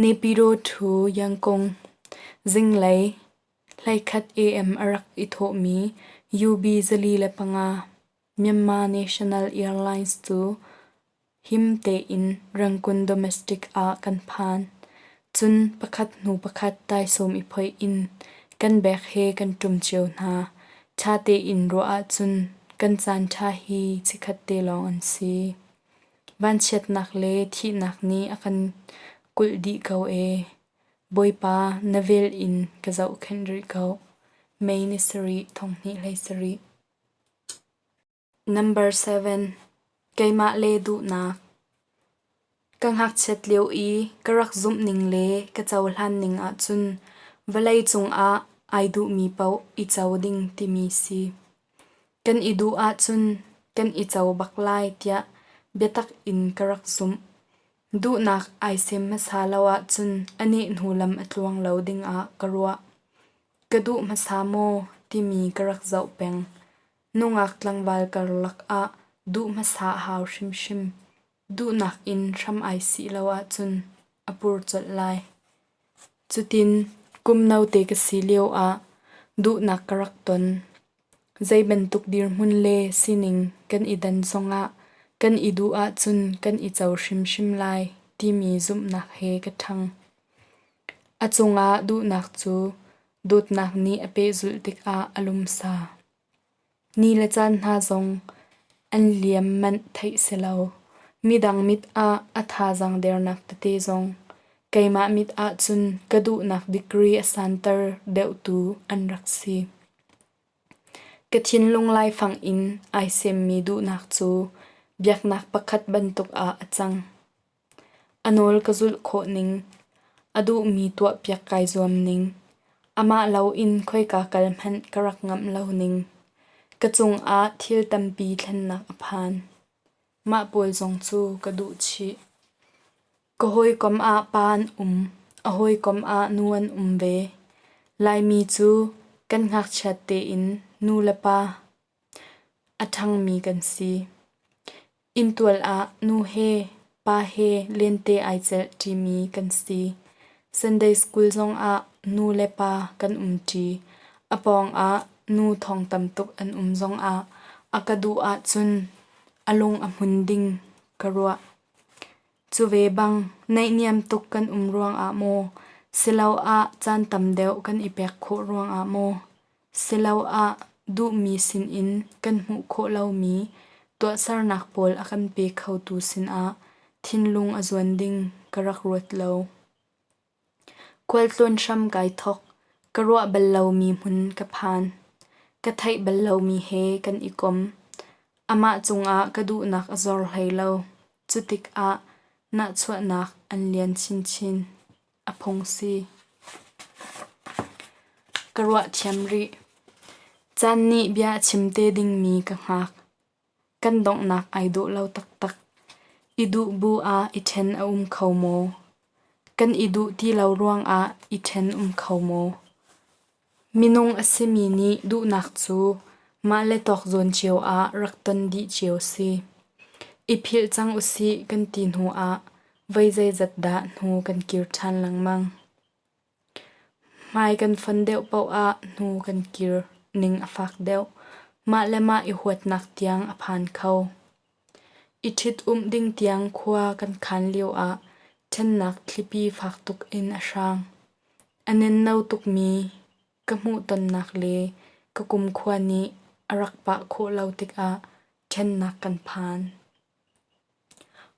Nepiro ṭhu Yangkung zinglei 11 AM a rak i thawhmi UB 405 Myanmar National Airlines cu him tein Rangoon Domestic ah kan phan. Cun pakhat hnu pakhat taisawm i phoih in kan bag he kan ṭum cio hna. Ṭha tein ruah ahcun kan caan ṭha hi chikkhat te lawng an si. Vanchiatnak le thihnak nih a kan kulh dih ko ee. Bawipa, na vel in ka zohkhenh rih ko. May ni sarih, 2017. Number 7. Keimah le duhnak. Ka ngakchiat lio i ka rak zumhning le ka cohlan ning ahcun vawlei cungah ai duhmi paoh i co ding timi si. Kan i duh ahcun kan i co bak lai tiah biatak in ka rak zumh. Duhnak ai sem hmasa lo ahcun a nehhnu lam a tluang lo dingah ka ruah. Ka duh hmasa maw timi ka rak zoh peng. Nungak tlangval karlak ah duh hmasa a hau hrimhrim. Duhnak in hram ai sih lo ahcun a pur colh lai. Cutin kum note ka si lioah duhnak ka rak ton. Zei bantuk dirhmun le sining kan i dan zongah kan i duh ahcun kan i co hrimhrim lai timi zumhnak he ka ṭhang. A cungah duhnak cu dawtnak nih a pehzulh tikah a lumsa. Ni le caan hna zong an liam manh theih si lo. Midang mit ah a thazaang dernak tete zong keimah mit ahcun ka duhnak degree a santer deuhtu an rak si. Ka thinlung laifang in ai semmi duhnak cu biaknak pakhat bantuk ah a cang. A nawl ka zulh khawh ning, a duhmi tuahpiak kai zuam ning, amah loin khoika kal hmanh ka rak ngamh lo ning, ka cungah thil tampi thlennak a phan. Mah pawl zong cu ka duh chih. Ka hawikom ah pa an um, a hawikom ah nu an um ve. Laimi cu kan ngakchiat tein nu le pa a ṭhangmi kan si. Inntual ah nu he pa he lente ai celh ṭimi kan si. Sunday school zongah nu le pa kan um ṭi. A pawngah nu thong tam tuk an um zongah a ka duh ahcun a lung a hmun ding ka ruah. Cu ve bang naihniam tuk kan um ruangah maw, siloah caan tam deuh kan i pek khawh ruangah maw, siloah duhmi sinin kan hmuh khawh lomi tuahsernak pawl a kan pe khotu sinah thinlung a zuan ding ka rak ruat lo. Khualtlawn hram kai thawk. Ka ruah bal lomi hmun ka phan. Ka theih bal lomi he kan i kom. Amah cungah ka duhnak a zor hlei lo. Cutikah nahchuahnak an lian chinchin. A phung si. Ka ruah thiam rih. Caan nih bia a chim te dingmi ka hngak. Kan donghnak ai dawh lo taktak. I duh bu ah i ṭhen a um kho maw? Kan i duh ti lo ruangah i ṭhen um kho maw? Minung a simi nih duhnak cu mah le tawk zawn cio ah rak ton dih cio si. I philh cang usih kan ti hnu ah voi zeizat dah hnu kan kir ṭhan lengmang. Hmai kan fon deuh paoh ah hnu kan kir ning a fak deuh. Mah le mah i huatnak tiang a phan kho. I ṭhit-umh ding tiang khua kan khan lioah ṭhennak thlipi fak tuk in a hrang. A nenno tukmi ka hmuhtonnak le ka kumkhua nih a rak pah khawh lo tikah ṭhennak kan phan.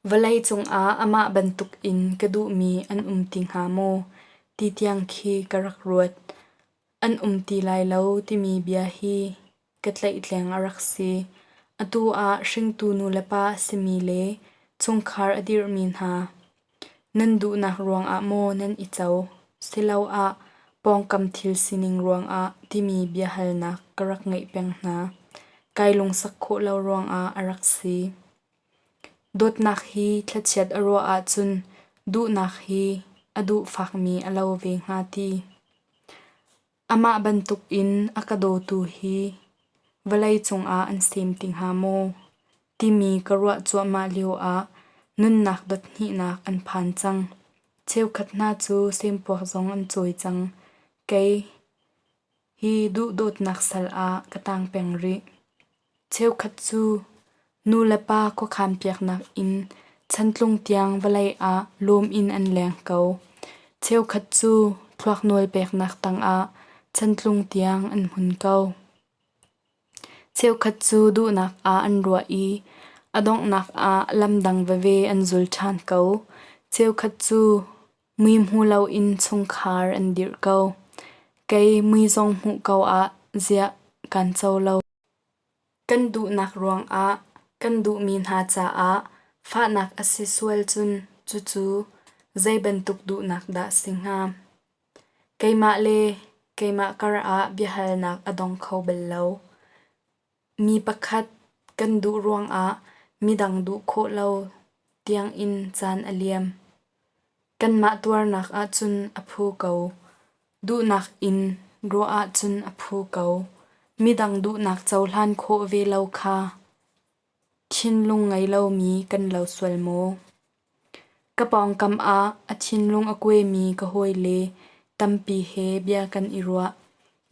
Vawlei cungah amah bantukin ka duhmi an um ti hnga maw ti tiang khi ka rak ruat. An um ti lai lo timi bia hi ka tlaihtleng a rak si. Atu ah hringtu nulepa a simi le chungkhar a dirhmi hna, nan duhnak ruangah maw nan i co, siloah pawngkam thil sining ruangah timi biahalnak. ka rak ngeih peng hna. Kai lungsak khawh lo ruangah a rak si. Dawtnak hi thlachiat a ruah ahcun duhnak hi a duh fakmi a lo ve hnga ti. Amah bantukin a ka dawtu hi vawlei cungah an sem ti hnga maw timi ka ruah cuahmah lioah nunnak dot hnihnak an phan cang. Cheukhat hna cu sempuak zong an cawi cang. Kei hi duhdawtnak sal ah ka tang peng rih. Cheukhat cu nu le pa khuakhan piaknak in chantlung tiang vawlei ah lawm in an leng ko. Cheukhat cu thluak nawl peknak tangah chantlung tiang an hmun ko. Cheukhat cu duhnak ah an ruah i a donghnak ah lamdang veve an zul ṭhan ko. Cheukhat cu mui hmu loin chungkhar an dirh ko. Kei mui zong hmuh ko ah ziah kan co lo. Kan duhnak ruangah kan duhmi hna caah fahnak a si sual cun cucu zei bantuk duhnak dah si hnga? Keimah le keimah karah biahalnak a dong kho bal lo. Mi pakhat kan duh ruangah midang duh khawh lo tiangin caan a liam. Kanmah tuarnak ahcun a phu ko. Duhnak in ruah ahcun a phu ko. Midang duhnak cohlan khawh ve lo kha thinlung ngei lomi kan lo sual maw? Ka pawngkam ah a thinlung a kuaimi ka hawile tampi he bia kan i ruah.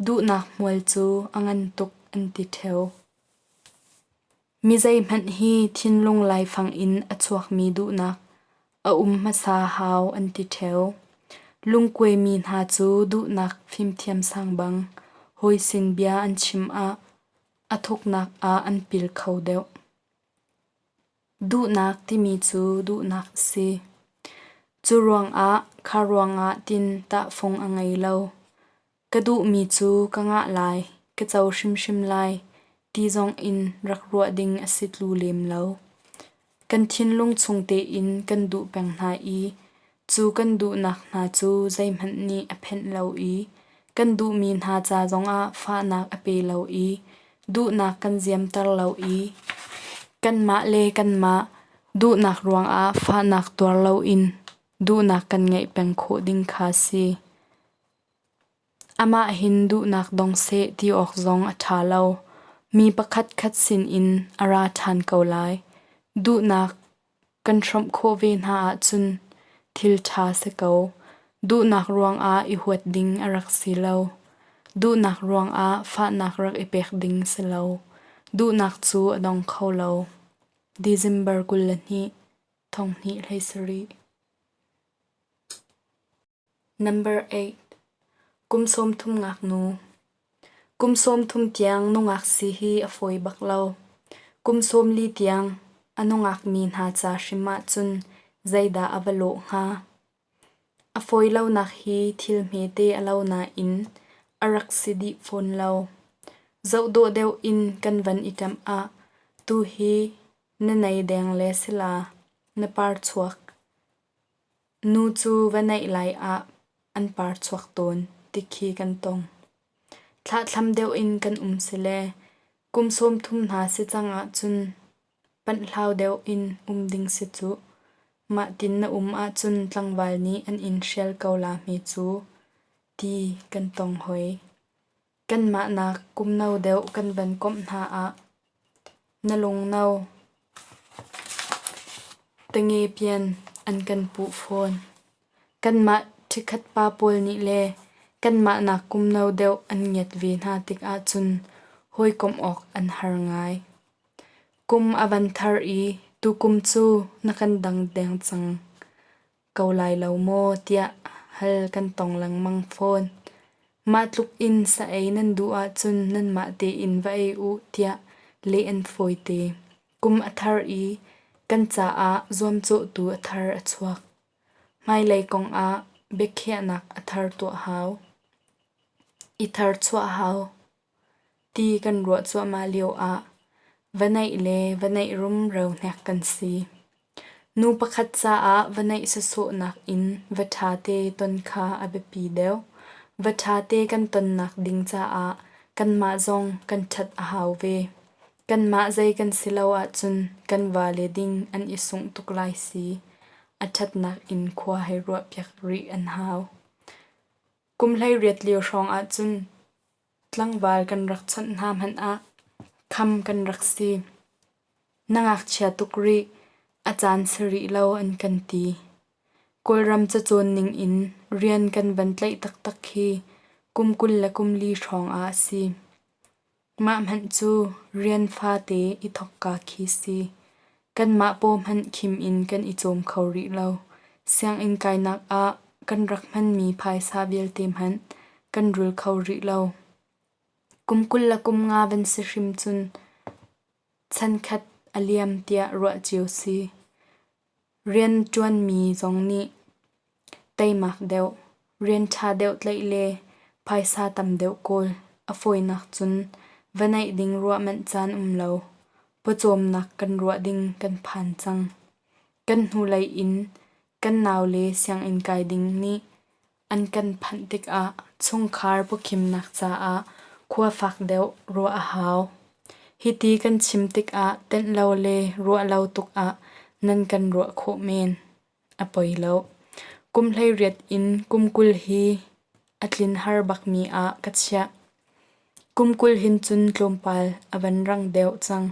Duhnak hmual cu a ngan tuk an ti ṭheo. Mi zeihmanh hi thinlung laifang in a chuakmi duhnak a um hmasa hau an ti ṭheo. Lungkuaimi hna cu duhnak fimthiam sang bang hawi sin bia an chim ah a thuknak ah an pil kho deuh. Duhnak timi cu duhnak a si. Cu ruangah kha ruangah tin tahfung a ngei lo. Ka duhmi cu ka ngah lai, ka co hrimhrim lai ti zong in rak ruah ding a si tlu lem lo. Kan thinlung chung tein kan duh peng hna i cu kan duhnak hna cu zeihmanh nih a phenh lo i kan duhmi hna ca zongah fahnak a pe lo i duhnak kan ziamter lo i kanmah le kanmah duhnak ruangah fahnak tuar loin duhnak kan ngeih peng khawh ding kha si. Amah hin duhnak dong seh ti awk zong a ṭha lo. Mi pakhatkhat sinin a ra ṭhan ko lai. Duhnak kan hrawmh khawh ve hna ahcun thil ṭha si ko. Duhnak ruangah i huat ding a rak si lo. Duhnak ruangah fahnak rak i pek ding si lo. Duhnak cu a dong kho lo. December 22, 2017. Number 8. Kum 30 ngaknu. Kum 30 tiang nungak si hi a fawi bak lo. Kum 40 tiang a nungak mi hna ca hrim ahcun zeidah a va lawh hnga? A fawi lonak hi thil hmete a lo nain a rak si dih fawn lo. Zoh dawh deuh in kan van i ṭamh ah tuhi na nei deng le sila na par chuak. Nu cu va neih lai ah an par chuak tawn ti khi kan tong. Thlahthlam deuh in kan um sile kum 30 hna si cang ahcun panhhlau deuh in um ding si cuh. Mahtin na um ahcun tlangval nih an in hrial ko la hme cu ti kan tong hoi. Kanmah nak kum no deuh kan van komh hna ah na lungno tangepian an kan puh fawn. Kanmah ṭhikhat pa pawl nih le kanmah nak kum no deuh an ngiat ve hna tik ahcun hawikomh awk an har ngai. Kum a van thar i tukum cu na kan dang deng cang ko lai lo maw tiah hal kan tong lengmang fawn. Mah tluk in sa ei nan duh ahcun nanmah tein va ei u tiah leh an fawite. Kum a thar i kan caah zuamcawhtu a thar a chuak. Hmailei kongah biakhiahnak a thar tuah hau. I thar chuah hau. Ti kan ruah cuahmah lioah va neih le va neih rumro hnek kan si. Nu pakhat caah va neih sawsawhnak in va ṭhate ton kha a biapi deuh. Va ṭhate kan tonnak ding caah Kanmah zong kan ṭhat a hau ve. Kanmah zei kan si lo ahcun kan vale ding an i sungh tuk lai si. A ṭhatnak in khua hei ruahpiak rih an hau. Kum 18 lio hrawng ahcun tlangval kan rak chawnh hna hmanh ah kham kan rak si. Na ngakchia tuk rih, a caan si rih lo an kan ti. Kawlram cacawn ning in rian kan van tlaih taktak hi kum 24 hrawng ah a si. Mah hmanh cu rian fate i thawkka khi si. Kanmah paw hmanh khim in kan i cawm kho rih lo. Sianginn kainak ah kan rak hmanmi phaisa vialte hmanh kan rul kho rih lo. Kum 25 van si hrim cun chankhat a liam tiah ruah cio si. Rianṭuanmi zong nih teimak deuh, rian ṭha deuh tlaih le phaisa tam deuh kawl a fawinak cun va neih ding ruah manh caan um lo. Pawcawmnak kan ruah ding kan phan cang. Kan hnulei in kan naule sianginn kai ding nih an kan phanh tikah chungkhar pawkhimnak caah khua fak deuh ruah a hau. Hiti kan chim tikah tenh lo le ruah lo tuk ah nan kan ruah khawh men. A poi lo. Kum 18 in kum 20 hi a tlin har bakmi ah ka chiah. Kum 20 hin cun tlawmpal a van rang deuh cang.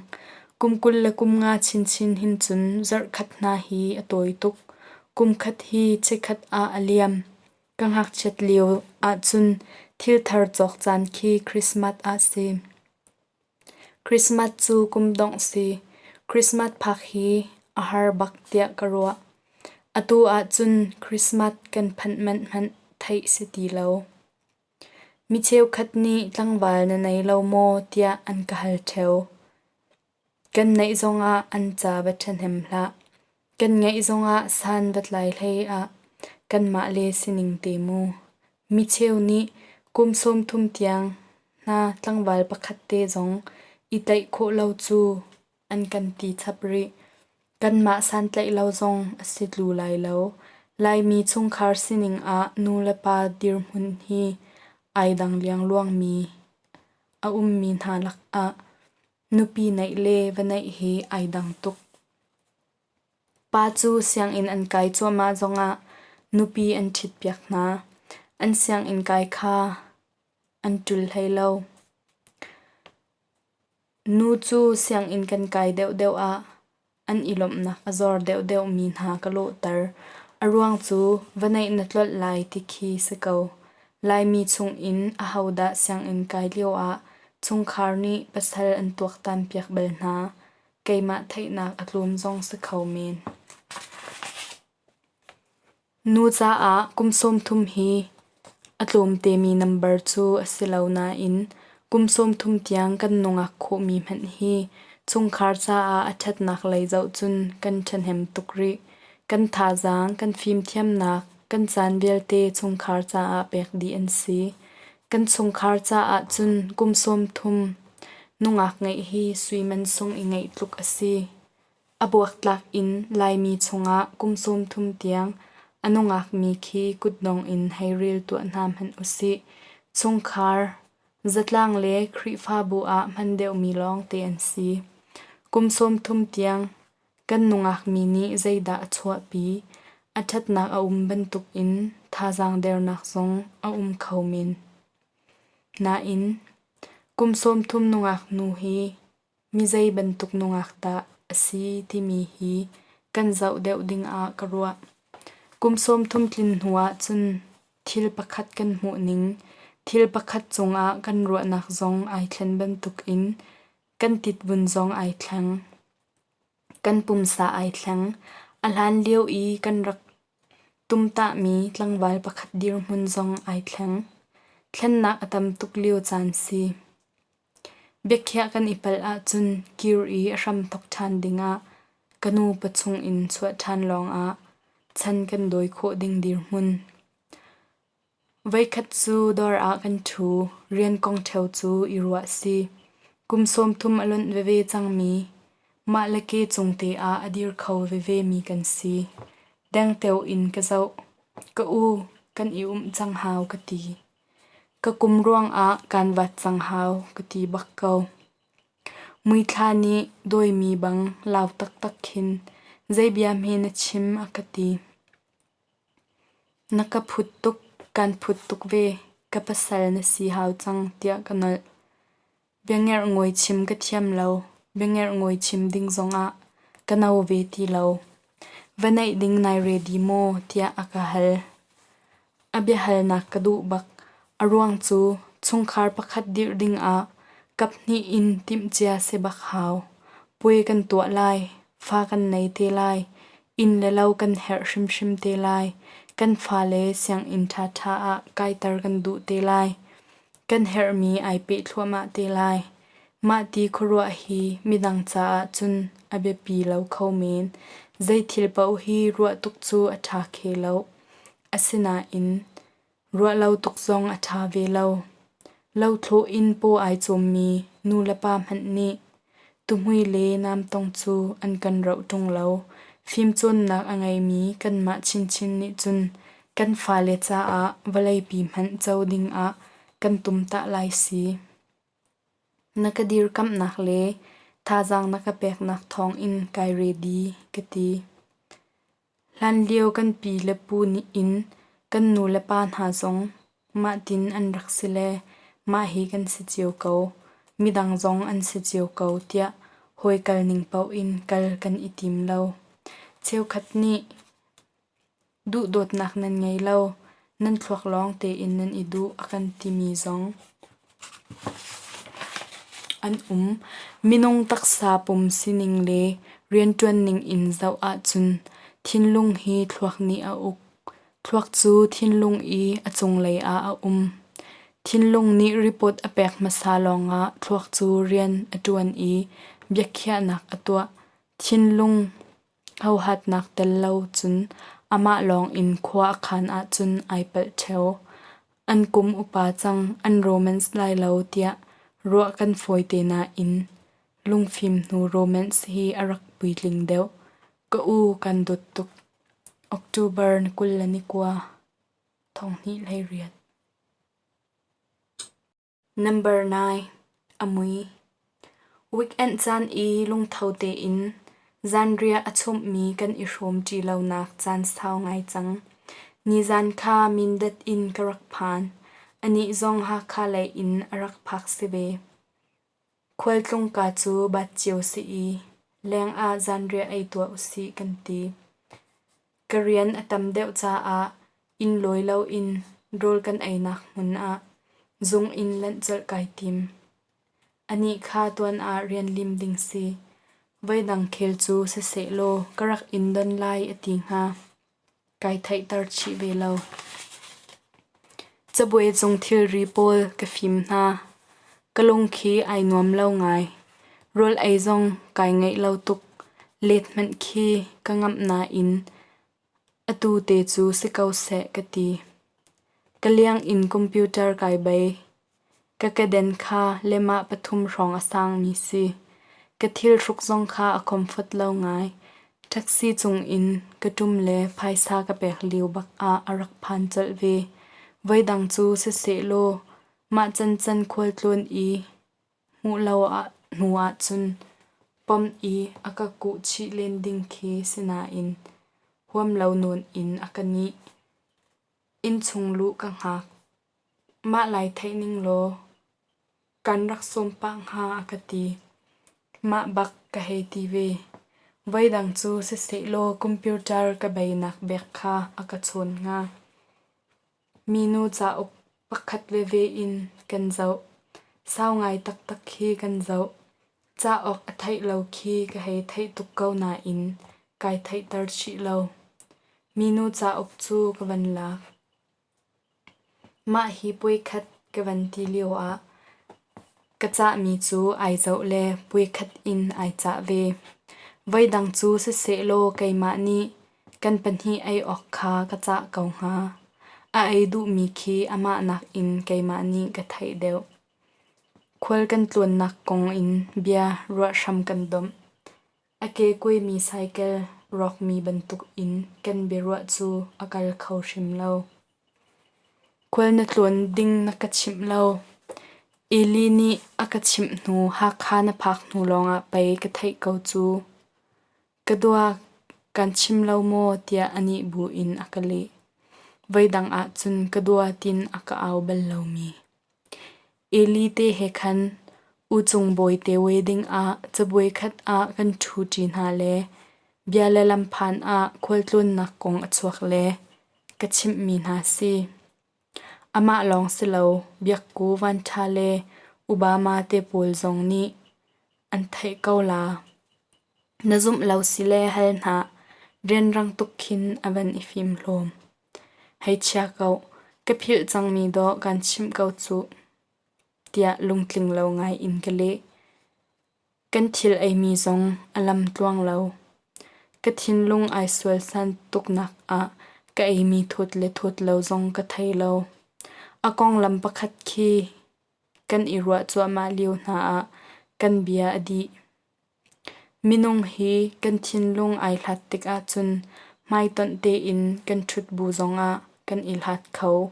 Kum 25 chinchin hin cun zarhkhat hna hi a tawi tuk. Kum khat hi chikkhat ah a liam. Ka ngakchiat lio ahcun thil thar cawk caan khi Christmas ah si. Christmas cu kum dongh si. Christmas phak hi a har bak tiah ka ruah. Atu ahcun Christmas kan phanh manh hmanh theih si ti lo. Mi cheukhat nih tlangval na nei lo maw tiah an ka hal ṭheo. Kan neih zongah an ca va ṭhahnem hlah. Kan ngeih zongah san va tlai hlei ah kanmah le sining te mu. Mi cheu nih kum 30 tiang hna tlangval pakhat te zong i tlaih khawh lo cu an kan ti chap rih. Kanmah santlaih lo zong a si tlu lai lo. Laimi chungkhar sining ah nu le pa dirhmun hi ai dang liangluangmi a ummi hna lakah nupi neih le va neih hi ai dang tuk. Pa cu sianginn an kai cuahmah zongah nupi an ṭhitpiak hna. An sianginn kai kha an ṭul hlei lo. Nu cu sianginn kan kai deuhdeuh ah an i lawmhnak a zor deuhdeuhmi hna ka lawhter. A ruang cu va neih na tlolh lai ti khi si ko. Laimi chungin ahodah sianginn kai lioah chungkhar nih pasal an tuaktanpiak bal hna. Keimah theihnak a tlawm zong si kho men. Nu caah kum 30 hi a tlawmtemi nambar cu a si lo nain kum 30 tiang kan nungak khawhmi hmanh hi chungkhar caah a ṭhatnak lei zoh cun kan ṭhahnem tuk rih. Kan thazaang, kan fimthiamnak, kan caan vialte chungkhar caah pek dih an si. Kan chungkhar caah cun kum 30 nungak ngeih hi sui man sung i ngeih tluk a si. A buaktlak in Laimi chungah kum 30 tiang a nungakmi khi kutdong in hei rel tuah hna hmanh usih. Chungkhar, zatlang le Khrihfabu ah hman deuhmi lawngte an si. Kum 30 tiang kan nungakmi nih zeidah a chuahpi? A ṭhatnak a um bantukin thazaang dernak zong a um kho men. Nain, kum 30 nungak nu hi Mi zei bantuk nungak dah a si timi hi kan zoh deuh ding ah ka ruah. Kum 30 tlin hnu ahcun thil pakhat kan hmuhning, thil pakhat cungah kan ruahnak zong ai thlen bantukin kan titvun zong ai thleng. Kan pumsa ai thleng. A hlan lio i kan rak tumtahmi tlangval pakhat dirhmun zong ai thleng. Thlennak a tam tuk lio caan si. Biakhiah kan i palh ahcun kir i a hramthawk ṭhan dingah ka nu pachung in chuah ṭhan lawngah chan kan dawi khawh ding dirhmun. Voikhat cu dawr ah kan ṭhu, rian kong ṭheo cu i ruah si. Kum 30 a lonh veve cangmi, mah le ke cung te ah a dir kho veve mi kan si. Dengteo in ka zoh. Ka u, kan i umh cang hau ka ti. Ka kum ruangah kaan vat cang hau ka ti bak ko. Muithla nih dawimi bang lau taktak khin zei bia hme na chim a ka ti. Na ka phut tuk, kan phut tuk ve, ka pasal na si hau cang tiah ka nolh. Biangerhngawi chim ka thiam lo, biangerhngawi chim ding zongah ka no ve ti lo. Va neih ding nai ready maw tiah a ka hal. A biahalnak ka duh bak. A ruang cu chungkhar pakhat dirh dingah kaphnih in timhcia si bak hau. Puai kan tuah lai, fa kan nei te lai, inn le lo kan herh hrimhrim te lai, kan fale sianginn ṭhaṭha ah kaiter kan duh te lai. Kan herhmi ai peh thluahmah te lai. Mahti khuaruah hi midang caah cun a biapi lo kho men. Zei thil paoh hi ruah tuk cu a ṭha khe lo. Asinain ruah lo tuk zong a ṭha ve lo. Lothlawh in paw ai cawmmi nu le pa hmanh nih tuhmui le namtong cu an kan roh ṭung lo. Fimcawnnak a ngeimi kanmah chinchin nih cun kan fale caah vawleipi hmanh co dingah kan tumtah lai si. Na ka dirkamhnak le thazaang na ka peknak thawngin kai ready ka ti. Hlanlio kan pi le pu nih in kan nu le pa hna zong mahtin an rak si le mah hi kan si cio ko, midang zong an si cio ko tiah hawi kal ning paoh in kal kan i tim lo. Cheukhat nih duhdawtnak nan ngei lo, nan thluak lawng tein nan i duh a kan timi zong an um. Minung taksa pum sining le rianṭuanning in zoh ahcun thinlung hi thluak nih a uk. Thluak cu thinlung i a cunglei ah a um. Thinlung nih ripawt a pek hmasa lawngah thluak cu rian a ṭuan i biakhiahnak a tuah. Thinlung Hohatnak tel lo cun amah lawng in khua a khan ahcun ai palh ṭheo. An kum upa cang, an romance lai lo tiah ruah kan fawite nain lungfim hnu romance hi a rak puitling deuh. Ka u kan dawt tuk. October 29, 2028. Number 9. A mui. Weekend caan i lungtho tein zanriah a chumhmi kan i hrawm ṭi lonak caan sau ngai cang. Nizan kha Mindat in ka rak phan. Anih zong Hakha lei in a rak phak si ve. Khualtlung ka cu bat cio si i leng ah zanriah ei tuah usih kan ti. Ka rian a tam deuh caah inn lawi loin rawl kan einak hmun ah zung in lanh colh kai tim. Anih kha tuan ah rian lim ding si. Voidang khel cu sisehlaw ka rak in don lai a ti hnga. Kai theihter chih ve lo. Cabuai cung thilri pawl ka fim hna. Ka lung khi ai nuam lo ngai. Rawl ei zong kai ngaih lo tuk. Let hmanh khi ka ngamh nain atu te cu si ko seh ka ti. Ka liang in computer kai bei. Ka keden kha lemah pathum hrawng a sangmi si. Ka thilhruk zong kha a comfort lo ngai. Taxi cung in ka ṭum le phaisa ka pek lio bak ah a rak phan colh ve. Voidang cu sisehlaw mah cancan khualtlawn i hmuh lo hnu ahcun pom i a ka kuh chih len ding khi si nain huam lo nawn in a ka nih. Innchung luh ka hngak. Mah lai theih ning law kan rak sawm pah hnga a ka ti. Mah bak ka hei ti ve. Voidang cu sisehlaw computer ka beinak bek kha a ka chawn hnga. Minu cauk pakhat veve in kan zoh. Sau ngai taktak khi kan zoh. Cauk a theih lo khi ka hei theih tuk ko nain kai theihter chih lo. Minu cauk cu ka van lak. Mah hi puaikhat ka van ti lioah ka cahmi cu ai zoh le puaikhat in ai cah ve. Voidang cu sisehlaw keimah nih kan pahnih ei awk kha ka cah ko hnga. A ei duhmi khi amah nakin keimah nih ka theih deuh. Khual kan tlawnnak kong in bia ruah hram kan domh. A ke kuaimi saikel rawkmi bantuk in kan biaruah cu a kal kho hrim lo. Khual na tlawn ding na ka chimh lo. Eli nih a ka chimh hnu Hakha na phak hnu lawngah pei ka theih ko cu. Ka dua kan chim lo maw tiah a nih buin a ka leh. Voidang ahcun ka dua tin a ka au bal lomi. Eli te he khan U Cung Bawi te wedding ah cabuai khat ah kan ṭhu ṭi hna le bia le lam phan ah khualtlawnnak kong a chuak le ka chimhmi hna si. Amah lawng si lo, Biakku Vanṭha le Obama te pawl zong nih an theih ko la. Na zumh lo si le hal hna, rianrang tuk khin a van i fim hlawm. Hei chia ko, ka philh cangmi dawh kaan chimh ko cuh, tiah lungtling lo ngai in ka leh. Kan thil eimi zong a lam tluang lo. Ka thinlung ai sualsan tuknak ah ka eimi thawt le thawt lo zong ka thei lo. A konglam pakhat khi kan i ruah cuahmah lio hna ah kan bia a dih. Minung hi kan thinlung ai hlat tik ahcun hmaitonh tein kan ṭhut bu zongah kan i hlat kho.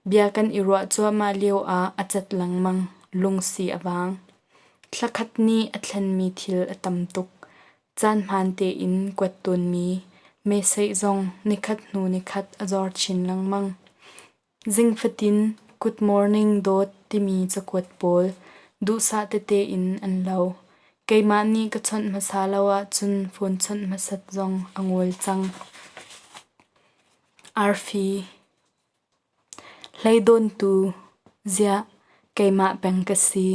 Bia kan i ruah cuahmah lioah a cat lengmang, lungsi a vang. Thlakhat nih a thlenmi thil a tam tuk. Caan hmaan tein kuat tawnmi meseih zong nikhat hnu nikhat a zor chin lengmang. Zing fatin "Good morning dawt" timi cakuat pawl duhsah tete in an lo. Keimah nih ka chawnh hmasa lo ahcun phone chawnh hmasat zong a ngol cang. Arfi Hleidawntu ziah keimah peng ka si.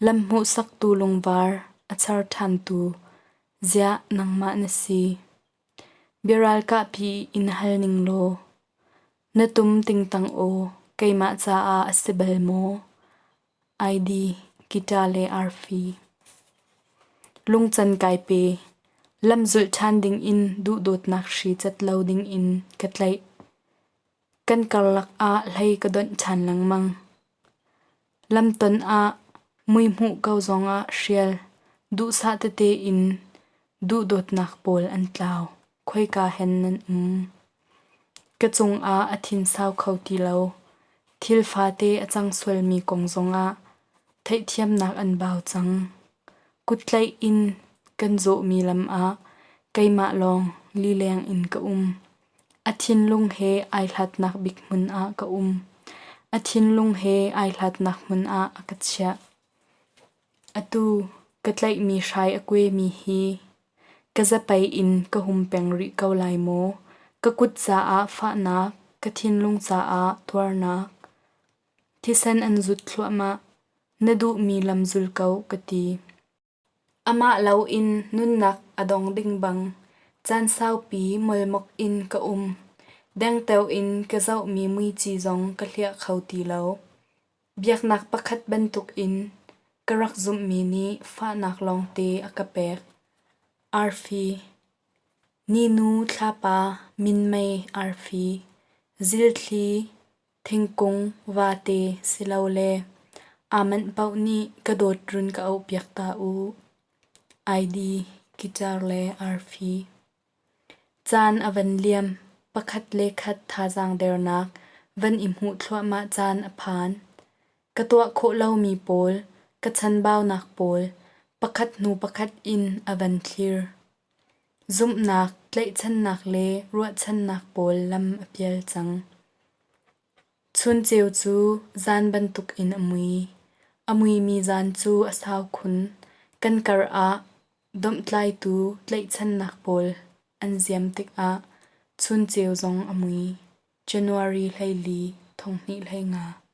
Lam hmuhsaktu lungvar a char ṭhantu ziah nangmah na si. Biaralkahpi in hal ning law, na tum tingtang aw keimah caah a si bal maw? ID, guitar le arfi. Lungcan kai pe. Lam zulh ṭhan dingin duhdawtnak hri cat lo dingin ka tlaih. Kan karlak ah hlei ka donh ṭhan lengmang. Lamton ah muihmuh ko zongah hrial, duhsah tete in duhdawtnak pawl an tlau. Khoika hen nan um? Ka cungah a thinsau kho ti lo. Thil fate a cang sualmi kong zongah theihthiamnak an bau cang. Kuttlaih in kan zawhmi lam ah keimah lawng lileng in ka um. A thinlung he ai hlatnak bik hmun ah ka um. A thinlung he ai hlatnak hmun ah a ka chiah. Atu ka tlaihmi hrai a kuaimi hi ka zapei in ka hum peng rih ko lai maw? Ka kut caah fahnak, ka thinlung caah tuarnak. Thisen an zut thluahmah. Na duhmi lam zul ko, ka ti. Amah loin nunnak a dong ding bang caan saupi molmok in ka um. Dengteo in ka zohmi muici zong ka hliah kho ti lo. Biaknak pakhat bantukin ka rak zumhmi nih fahnak lawngte a ka pek. Arfi Ninu thlapa minmei arfi zilthli Thingkung, vate silole aa manh paoh nih ka dawt run ka auhpiak ta u. ID, guitar le arfi. Caan a van liam, pakhat le khat thazaang dernak van i hmuh thluahmah caan a phan. Ka tuah khawh lomi pawl, ka chanbaunak pawl, pakhat hnu pakhat in a van thlir. Zumhnak, tlaihchannak le ruahchannak pawl lam a pial cang. Chunceu cu zan bantukin a mui. A muimi zan cu a sau khun. Kan kar ah domhtlaitu tlaihchannak pawl an ziam tikah chunceu zong a mui. January 14, 2025.